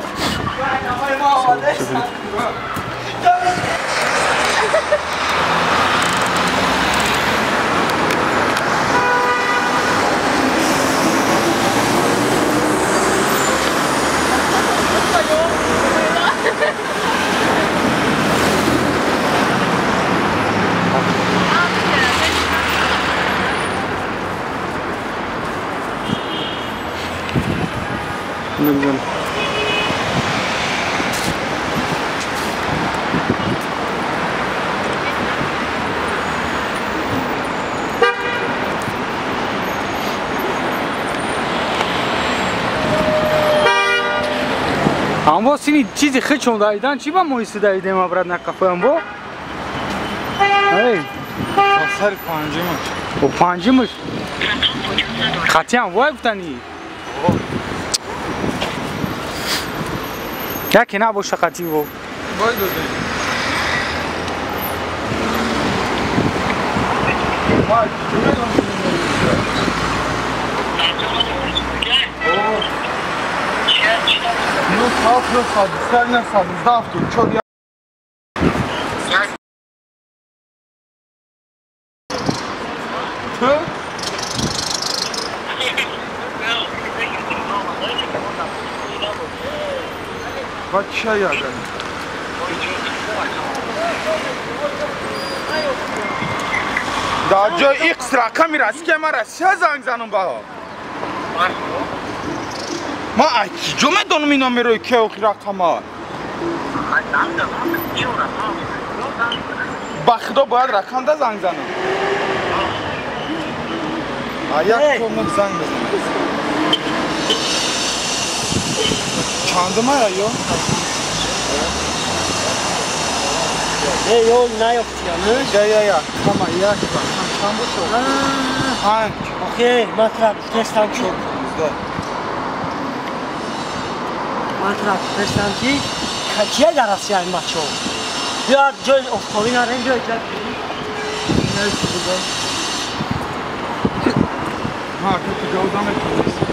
A: Амбо сини чизи хичон даидан чи ба моиси даидем абрат на кафе амбо? Эй,
B: сари панҷимаш.
A: О панҷимаш. Хатиам вай гуфтани. Яке набоша хати во.
B: Вай додем. Вай, Ну, Да ҷои икс рақами Россия ман Россия занг занам баҳо. Ма аз киҷо медонам ин номерои ки охи рақама? Ба худо бояд рақам да занг занам. А як комнат занг мезанам. Чандума ё?
C: Эй, ё наёфтиям.
B: Я я я. Тама як чанд бошад? Панҷ.
C: Окей, матра тестам шуд. Матра тестам ки кия дар Россия ин бачаҳо? Биё ҷои офтобӣ нарем, ҷои ҷа.
B: Ҳа, ки ҷавоб наметавонӣ.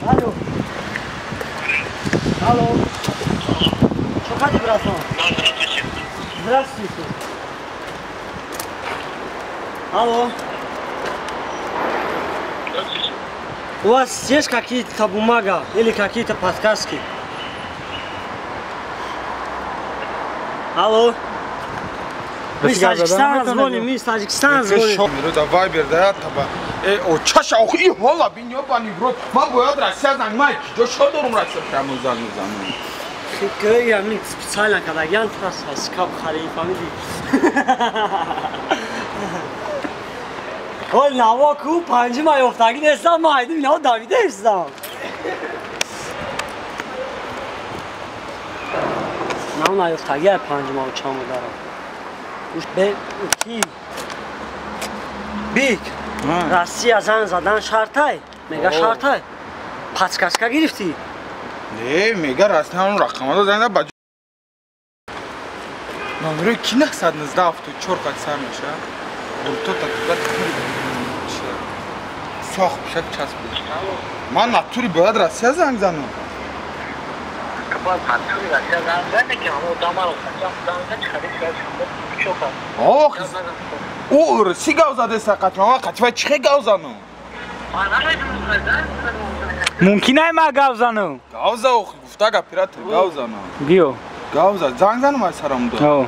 C: Алло. Алло. Что хотите, братан? Здравствуйте. Алло.
L: Здравствуйте.
C: У вас есть какие-то бумага или какие-то подсказки? Алло. Мы из Таджикистана звоним, мы из Таджикистана звоним.
B: Да Вайбер, да, таба. Э, о, чаша, ох, и хола, бин, ёбаный в рот. Ман бояд Россия занг, ман киҷо шо дорум Россия прямо занг мезанам.
C: Хикоя, ми специально кадагян трасса скап хари, фамили. Ол наво ку панҷима ёфтагӣ нестам, ман айдим инао давида истам. Наво наёфтагӣ ай панҷимау чанд бударам. Бе ки бик Россия занг задан шартай, мега шартай. Подсказка гирифтӣ?
B: Не, мега Россия ҳамон рақамада занг ба номерои ки 919 74 қад сар меша? Бурто та сох бишак часп. Ман натури бояд Россия занг занам. Ох, ӯ урси гав задеста қатма, қатва чихе гав занам?
A: Мумкин ай ма гав занам?
B: Гав за ох, гуфта оператор гав занам.
A: Биё.
B: Гав за, занг занам ай сарам да.
A: О.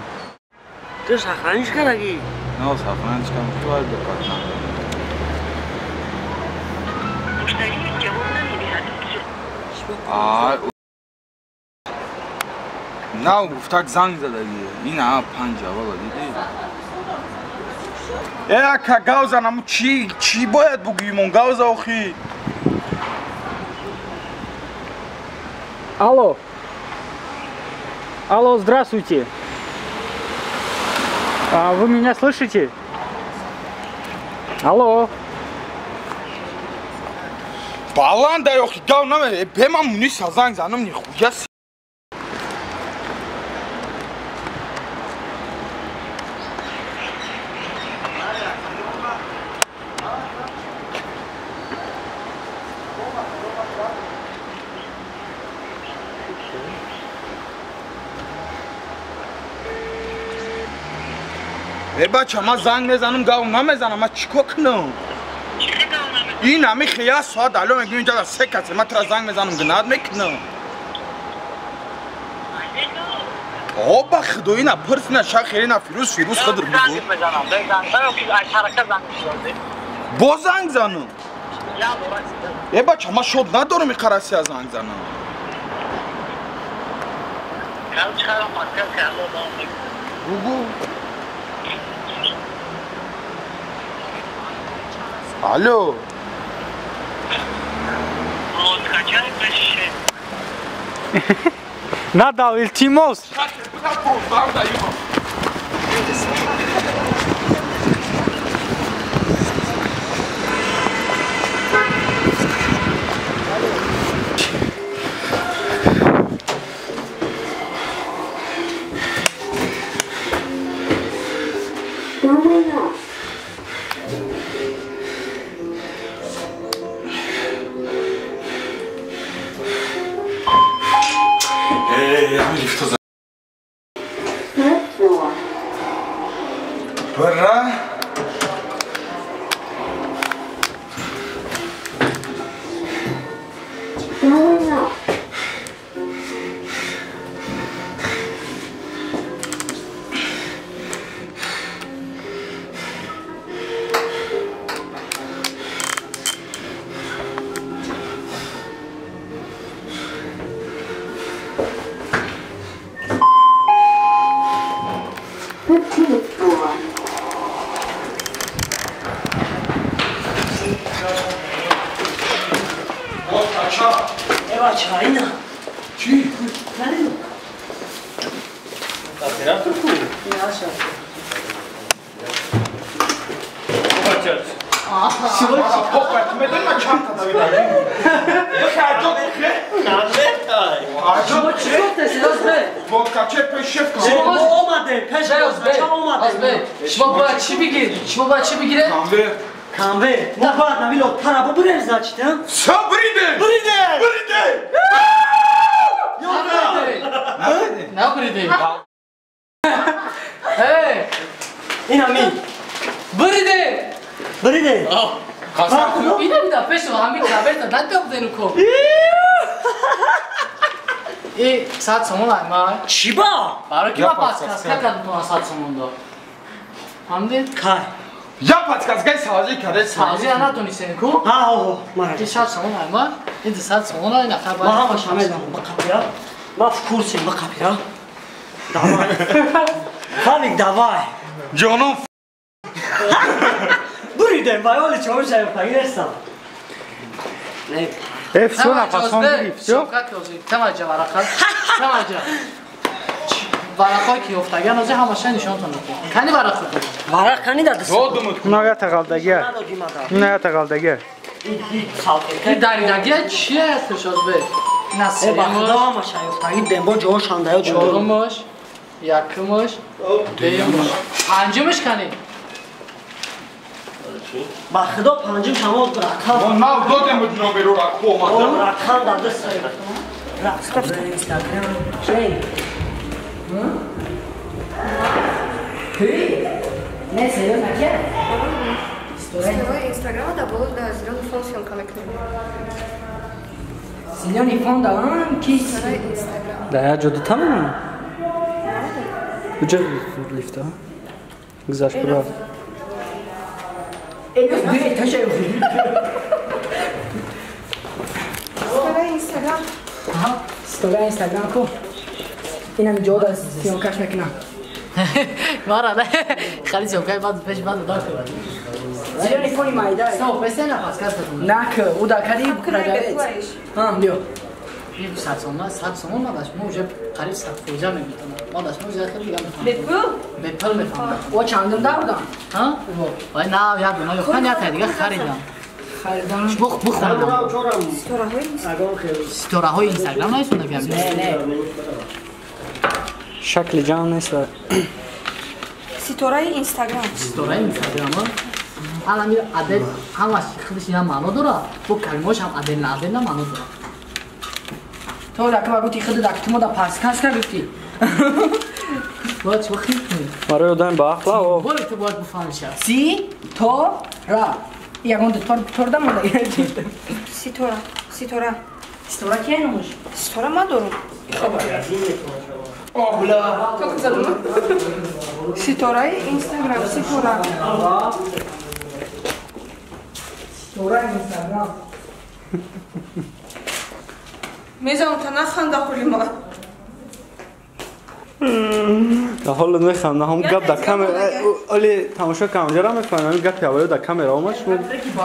C: Ту сохраниш кардаги?
B: Не, сохраниш кардам, ту ай бепат на. На, гуфтак занг задаги. Ин а панҷ аввала диди. Э, ака гав занам, чӣ бояд бугӯимон? Гав за охи.
A: Алло. Алло, здравствуйте. А вы меня слышите? Алло.
B: Баланда охи гав наме, бе ман муниса занг занам нихуя. Э бача, ман занг мезанам, гав намезанам, ман чӣ кор кунам? Ин ҳами хия соат ало мегӯям инҷа се касе, ман тура занг мезанам, гунат мекунам. О, ба худо, ина пирс, ина шахер, ина Фирӯз, Фирӯз худр бугӯ. Бо занг занам. Э бача, ман шод надорам иқа Россия занг занам. Бугӯ. Алло.
A: Надал, илтимос.
B: Бра.
E: Шумо бояд чӣ бигиред?
C: Конвейер. Мо бояд нави лодкара бубурем, значит, а?
B: Всё, бриде!
C: Бриде!
B: Бриде!
E: Набриде! Эй!
C: Ин ҳамин.
E: Бриде!
C: Бриде!
E: Ина бида пешо ҳамин конверта накабдену ко. И 100 сомон ай ма.
C: Чӣ ба?
E: Барои ки ма подсказка кардам 100 сомон до. Фаҳмидед?
C: Кай.
B: Я подсказкаи савзӣ карда.
E: Савзӣ натонистем ку?
C: Ҳа, ҳо, мара.
E: Ин 100 сомон ай ма. Ин 100 сомон ай нафар
C: Ма ҳамаша медонам, ба қапира. Ма в курсе, ба қапира. Давай. Фалик, давай.
B: Ҷоном.
C: Буридем, вай оли чому шайфтагӣ нестам.
A: Э, всё, нафасон гирифт, всё?
E: Тамаҷа варақа. Тамаҷа. Варақҳое ки ёфтагиан ҳозир ҳамаша нишонтон медиҳам. Кани варақ?
C: Варақ кани дадаст?
A: Ина тағалдагия. Ина тағалдагия.
E: Ин даридагия чие аст шозбе? Ина сеюмаш.
C: Ҳамаша ёфтагӣ дембо ҷоҳошанда ё
E: чорумаш, якумаш, дуюмаш. Панҷумаш кани?
C: Ба худо панҷум шамо рақам.
B: Мо нав додем номеро рақо омадам.
C: Рақам дадаст. Рақам Инстаграм. Не, серьезно, кия?
H: Сторой Инстаграма да боло да зелёный фон съёмка мекунем.
D: Зелёный фон да ки?
H: Сторой Инстаграм.
F: Да я ҷо дута мемонам? Куҷа лифта? Гузашт бурафт.
H: Сторой Инстаграм.
D: Сторой Инстаграм ку? Инам ҷо да съёмкаш мекунам.
E: Мара не, хали съёмкаи баъд пеш баъд удар кунад.
D: Зелёный фони майда.
E: Стоп, песте нафас каста.
D: Нак, уда кади продавец. Ҳа, биё.
E: 100 сомон, 100 сомон мадаш, мо уже қариб 100% мебитонам. Мадаш мо уже хеле дига мефаҳмам.
H: Бепул?
E: Бепул мефаҳмам.
D: О чандум давдам?
E: Ҳа? Вай на, як дона ёфтан, як тай дига харидам.
D: Харидам.
E: Бухонам. Ситораҳои Инстаграм наисонда гам.
D: Не, не.
F: Шакли ҷамъ нест.
H: Ситораи Инстаграм.
E: Ситораи Инстаграм. Ҳалами адел ҳамаш худаш ина маъно дорад. Бо калимаҳош ҳам адел на адел на маъно дорад.
D: То лака гуфти худ дак ту мода паскаска гуфти.
E: Бояд чӣ хит кунӣ?
F: Барои одам ба ақла о.
E: Бояд ту бояд бифаҳмиш.
D: Си то ра. Ягон тор тор да мода.
H: Ситора, ситора.
D: Ситора ки номаш?
H: Ситора ма дорум.
D: Обла.
H: Как задумал? Ситораи Инстаграм, ситора.
D: Ситораи Инстаграм.
H: Мезанам та наханда хули ма.
F: Да ҳоло механдам, ҳам гап дар камера, оли тамошо кунам, ҷара мефаҳмам, ҳамин гапи аввало дар камера омад, шумо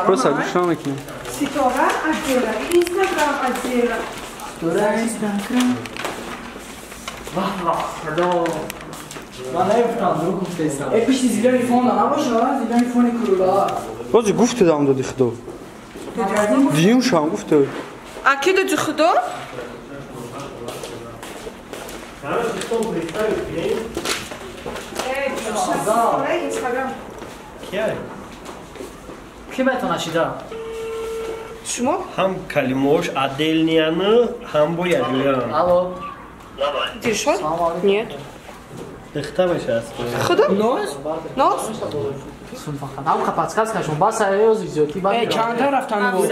F: просто гӯш намекунед.
H: Ситора отдела, Инстаграм отдела.
D: Ситора Инстаграм. Вах, вах, худо. Ман наёфтам, дурӯғ гуфтаистам. Э, пишти зелёный фон да набошад, зелёный фони курула.
F: Бози гуфтед ам доди худо. Диюм шам гуфтед.
H: А ки доди худо?
E: Ки метавонад шида?
H: Шумо?
J: Ҳам калимаҳош отдельныяну, ҳам бо якҷоян.
E: Алло.
H: Дилшод? Нет.
J: Дихта мешавад.
H: Худо? Нос? Нос?
E: Ам подсказкашон бас аёзи зиёдӣ бад.
D: Э, чандта рафтан буд?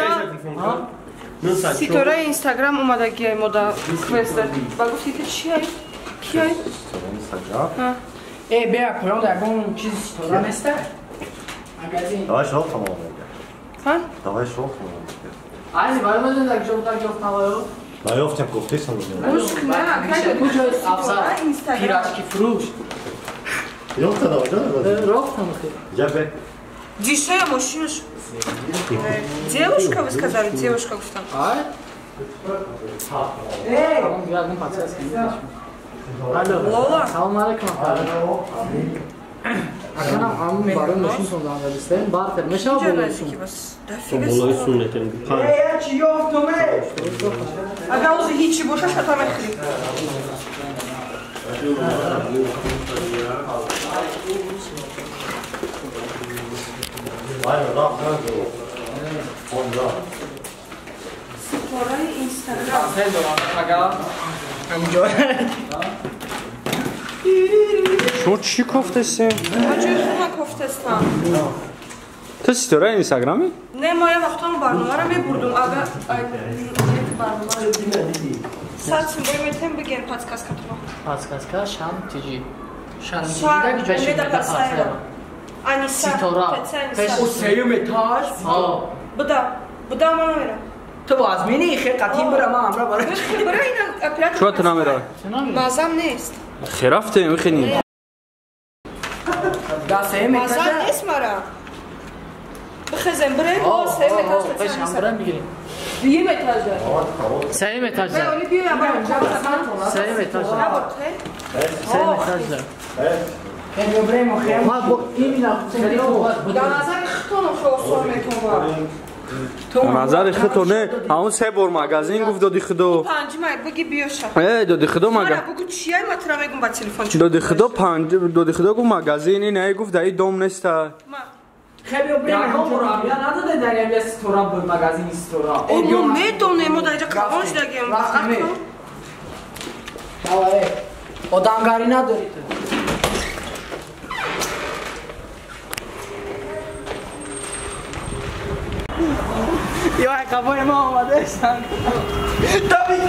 H: Ситораи Инстаграм омадагиай мода квеста. Ба гуфти ки чиай? Киай?
D: Э, бея поён да ягон чиз ситора неста? Магазин.
G: Давай шол тамом мега.
H: Ҳа?
G: Давай шол тамом мега.
E: Айни барои ман дар ҷо дар ҷо наваю.
G: Наёфтем гуфтесам.
H: Гӯш кна,
E: Афзал, пирожки фурӯш.
G: Ёфта давай, ҷо.
E: Рафтам хе.
G: Я бе.
H: Дишая мошинаш. Девушка, вы сказали, девушка гуфтам.
E: Ай?
D: Эй!
H: Лола.
E: Салом алейкум. Аканам ҳамун барои мошинтон дангалистем, бартер мешавад болои сум.
J: Болои сум метем.
D: Эй, я чӣ ёфтум, эй?
H: Агар ӯзи ҳичи боша, шата мехӯрӣ. Ситораи Инстаграм.
D: Ҳаминҷо.
F: Шумо чӣ кофтастем?
H: Ма ҷои худма кофтастам.
F: Ту ситораи Инстаграми?
H: Не, ма як вақтон барномаро мебурдум. Агар барномаро сад сумбои метем бигем подсказкатро.
E: Подсказка шам тиҷи. Шам
H: тиҷи да ҷои Аниса.
E: Ситора.
D: О, сеюм этаж?
E: Ҳо.
H: Буда. Буда ма намерам.
D: Ту бо аз мени хе қатин бира ма амра бара.
H: Бира ина оператор.
F: Чуа ту намерай?
H: Мазам нест.
F: Хе рафтем, хени.
D: Да сеюм этажа.
L: Маза нест мара. Бихезем бирем, о сеюм этаж.
E: Пеш ҳам бирем бигирем.
L: Дуюм этажа.
E: Сеюм этажа.
L: Оли биё я
E: Сеюм этажа. Сеюм этажа.
L: Да назари хитон охо осон метова.
B: Назари хитон не, ҳамон се бор магазин гуфт доди худо.
L: Панҷ май буги биёша.
B: Э, доди худо мага.
L: Мара бугу чия ма тра мегум ба телефон.
B: Доди худо панҷ, доди худо гуфт магазин ин ай гуфт даи дом неста.
D: Хеле бирем ҳамчун надода дар я ситора буд магазини ситора.
L: О, мо медонем, мо дар инҷа калон шудагем.
D: Давай. Одамгарӣ надорӣ ту. Ё қафои мо омадаистанд. Давид!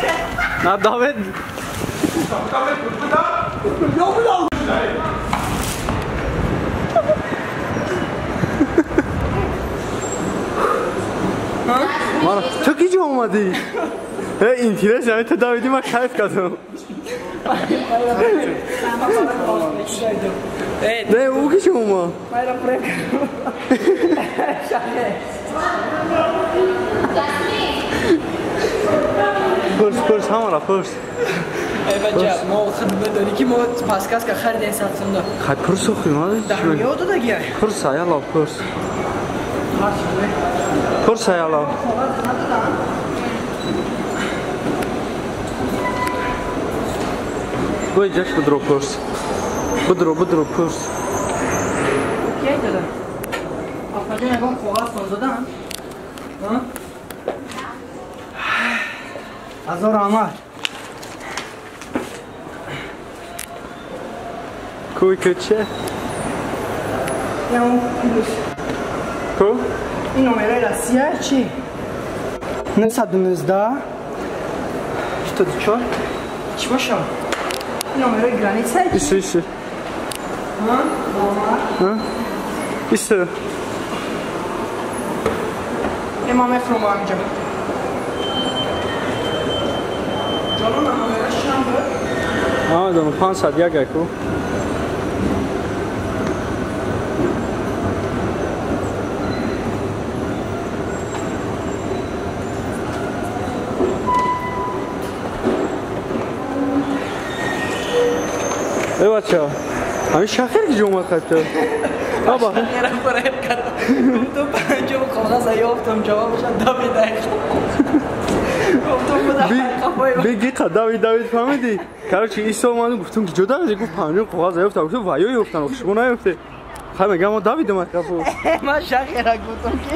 B: На Давид. Мара, ту ки ҷо омадӣ? Э, интерес ами ту Давиди ма кайф кардам. Не, ӯ ки ҷо омад?
D: Майра прек.
B: Пурс, пурс, ҳамара пурс.
D: Эй бача, мо худ медонӣ ки мо паскаска харидем сатсунда.
B: Хай пурс охи, ма.
D: Даҳ додагиай.
B: Пурс аяла пурс. Пурс аяла. Бой ҷаш будро пурс. Будро, будро пурс.
D: Кия дада? Апаҷон ягон коғаз сон додан? Ҳазор раҳмат.
B: Куй куче?
D: Ягон плюс.
B: Ку?
D: Ин номераи Россия чи? 919 74 чӣ бошам? Ин номераи граница чи?
B: Иси, иси. Ҳа? Иси.
D: Ма мефурам ҳаминҷа. Ҷонон номераш чанд буд?
B: Намедонам, 501 ай ку. Эй бача, ҳамин шахер ки ҷо омад хай ту? Аба.
D: Шахера фареб кардам. Гуфтум панҷум коғаза ёфтам, ҷавобаша Давид ай. Гуфтум буда қафои.
B: Беги қа Давид, Давид фаҳмидӣ? Короче, Исо омадам гуфтум ки ҷо Давид, гуфт панҷум коғаза ёфтам, гуфтум ваё ёфтам, шумо наёфте. Хай мегам мо Давид омад қафо.
D: Ман шахера гуфтум ки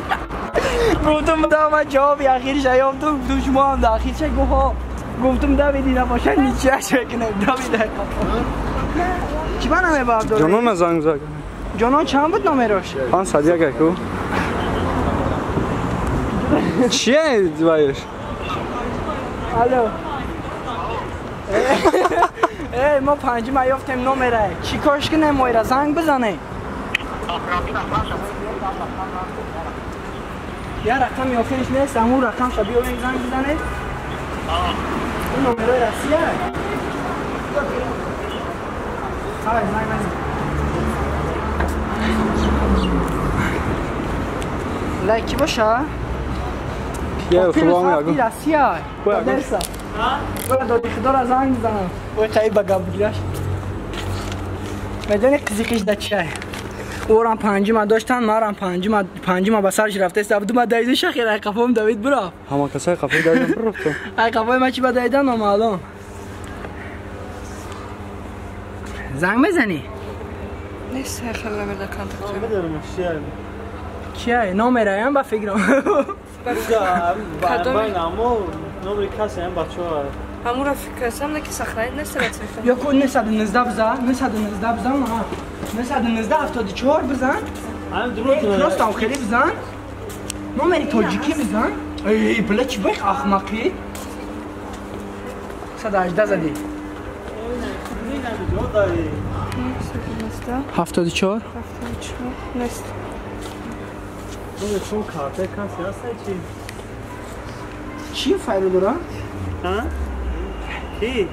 D: гуфтум буда ман ҷавоби ахириша ёфтум, гуфтум шумо ҳам дар ахирша гуфт ҳо. Гуфтум Давиди набошад ничияш мекунем, Давид ай қафо. Чӣ ба намебардорӣ?
B: Ҷонона занг зад.
D: Ҷонон чанд буд номерош?
B: 501 ай ку. Чие ваеш?
D: Алло. Эй, мо панҷима ёфтем номера. Чӣ корш кунем моира? Занг бизанем. Я рақами охириш нест, ҳамун рақамша биёвем занг бизанем. Ин номерои Россия? Ҳай, занг назан. Лайк чӣ боша?
B: Я худо мегӯ.
D: Россия. Одесса. Ҳа? Доди худоро занг бизанам. Ой, қаи ба гап бигираш. Медонӣ қизиқиш да чиай? Орам панҷима доштан, марам панҷима, панҷима ба сарш рафтаст. Абдума даиду шахир ай қафом Давид бурафт.
B: Ҳама касай қафои Давид бурафт.
D: Ай қафои ма чӣ ба даидан номаълум. Занг мезанӣ?
L: Нест, хеле номер да контакт.
K: Намедонам чия.
D: Чия? Номераям ба фикрам.
K: Номери касе ам бачаҳо.
L: Ҳамура фикр кардам, ки сохранить нест дар телефон.
D: Ё ку 919 бизан, 919 бизан, ҳа. 919 74 бизан.
K: Ам дурӯғ.
D: Просто ам хеле бизан. Номери тоҷикӣ бизан. Эй, бля чӣ бах ахмақӣ. 118 задӣ. 74
L: 74 нест.
K: Чун карта касе ҳаст чи?
D: Чӣ файло дора?
K: Ҳа? Ки?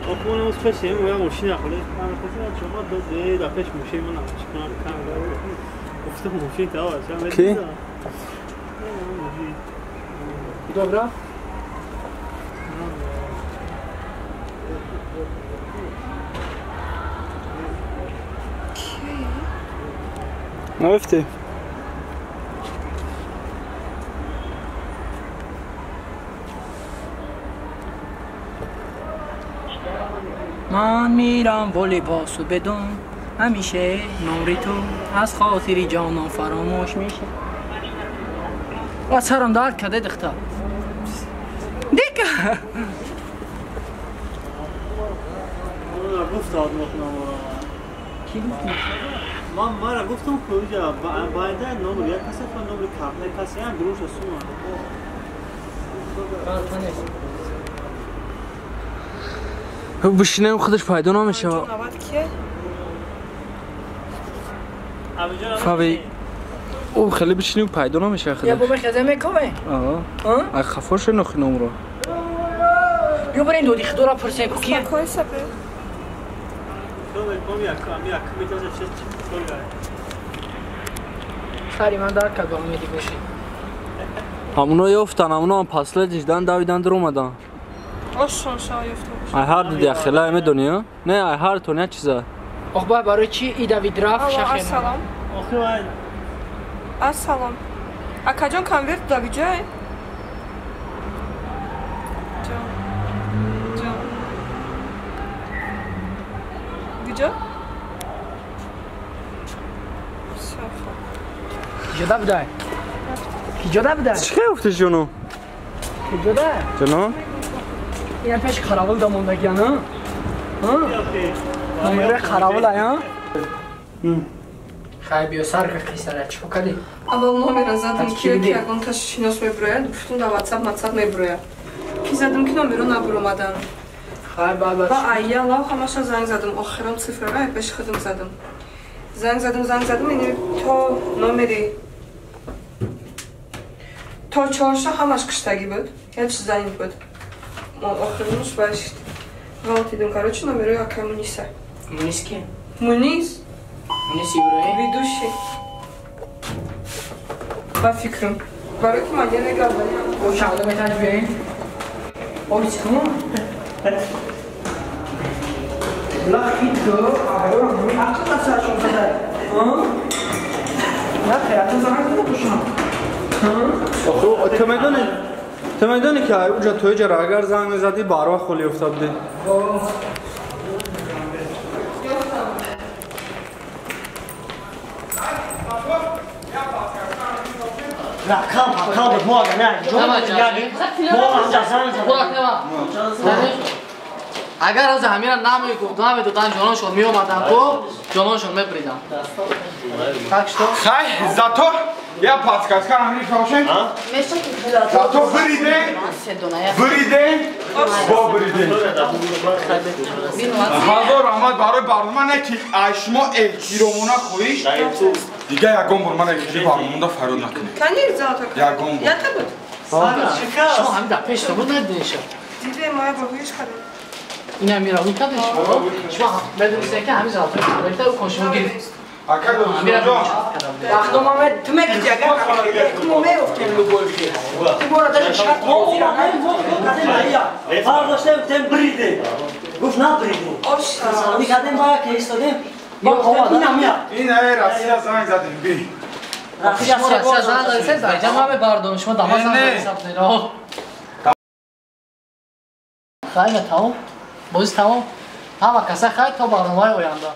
K: Охмон ус пешем, оя мошина хӯле. Ҳама хасина чома дод, да пеш мошин ман чикор кам. Гуфтам мошин тава, чам.
B: Ки?
E: Добра?
B: Нафти.
E: من میرم با لباسو بدون همیشه نوری تو از خاطری جانم فراموش میشه. و سرم درد کرده دختر. دیگه.
K: گفت آدم
E: کی گفت؟
K: من مرا گفتم که اونجا باید نمره یک کسی فن نمره کارت کسی هم دروش سوم.
F: بشینم خودش پیدا نمیشه. فاوی او خیلی بشینیم پیدا نمیشه خودش.
E: یا بابا خزه میکنه.
F: آها. ا خفاش نخ نمره.
E: بیا بریم دودی خدا را پرسه کو کیه؟ سری من درک کردم امیدی باشی.
F: همونا یافتن، همونا هم پسله دیدن دویدن در اومدن.
L: آشون شا یافته باشه.
F: ای هر دیدی خیلی میدونی؟ نه ای هر تو نه چیزا.
E: آخ با برای چی ای دوید رفت شخیر.
L: السلام. السلام. اکا جان کنورت دوید جای؟ جان. جان. کجا؟
E: کجا بوده؟ کجا بوده؟
F: چه افته جونو؟
E: کجا ده؟
F: جونو؟
E: این پیش خرابل داموندگی ها؟ ها؟ نمره خرابل ها؟ خیلی بیا سر که قیصره چی کردی؟
L: اول номера задам ки ягон кас шинос меброяд, гуфтум дар WhatsApp WhatsApp меброяд. Ки задам ки номеро набуромадан.
E: Хай баба.
L: Ба айя лав ҳамаша занг задам, охирон цифрара пеши худам задам. Занг задам, яъне то номери то чорша ҳамаш киштагӣ буд, як чиз занг буд. Охиронаш башт. Ғалтидим, короче, номерои акай Муниса.
E: Мунис ки?
L: Мунис?
E: Мунис Иброҳим?
L: Ведущий. Ба фикрам. Барои ки ман я мегардам.
E: О, шаҳда метавонӣ биёем? Офис кун? Лахи ту, аҳ, ақл саршон зада. Ҳа? На, хаятон занг зада бошам.
F: Охо, ту медонӣ ки уҷа то иҷара агар занг мезадӣ барва холи ёфта будӣ.
C: رقم پکا بود ما اگر نه جون ما هم زنگ زدیم.
E: اگر از همین نمیگفت نمیدادن جانشون میومدن کو جانشون میبریدن.
B: خی зато я подсказка ҳамин шошен. Зато бриде бриде бо бриде. Ҳазор раҳмат барои барнома не ки ай шумо эҳтиромона хоҳиш дига ягон бор ман эфири барномада фарёд накунед.
L: Кани зато
B: ягон бор.
L: Ята буд.
E: Шумо ҳамин дар пеш буд надидиша.
L: Диде мо бо ҳиш кардем.
E: Ина мира кардем. Шумо медонистед ки ҳамин зато рафта ӯ кон шумо гирифт.
B: Ака дӯстҷон.
D: Вақто ма ту мегӯӣ агар мо меёфтем любой хел. Ту бора даже шарт
C: фарқ доштем тем бриде. Гуфт набриде. Саломи кардем ба ки истодем.
B: Ин ай Россия занг задем би.
E: Россия занг задем, ҷамъ бардорем шумо дама занг задем. Хайр тамом. Боз тамом. Ҳама каса хайр то барномаи оянда.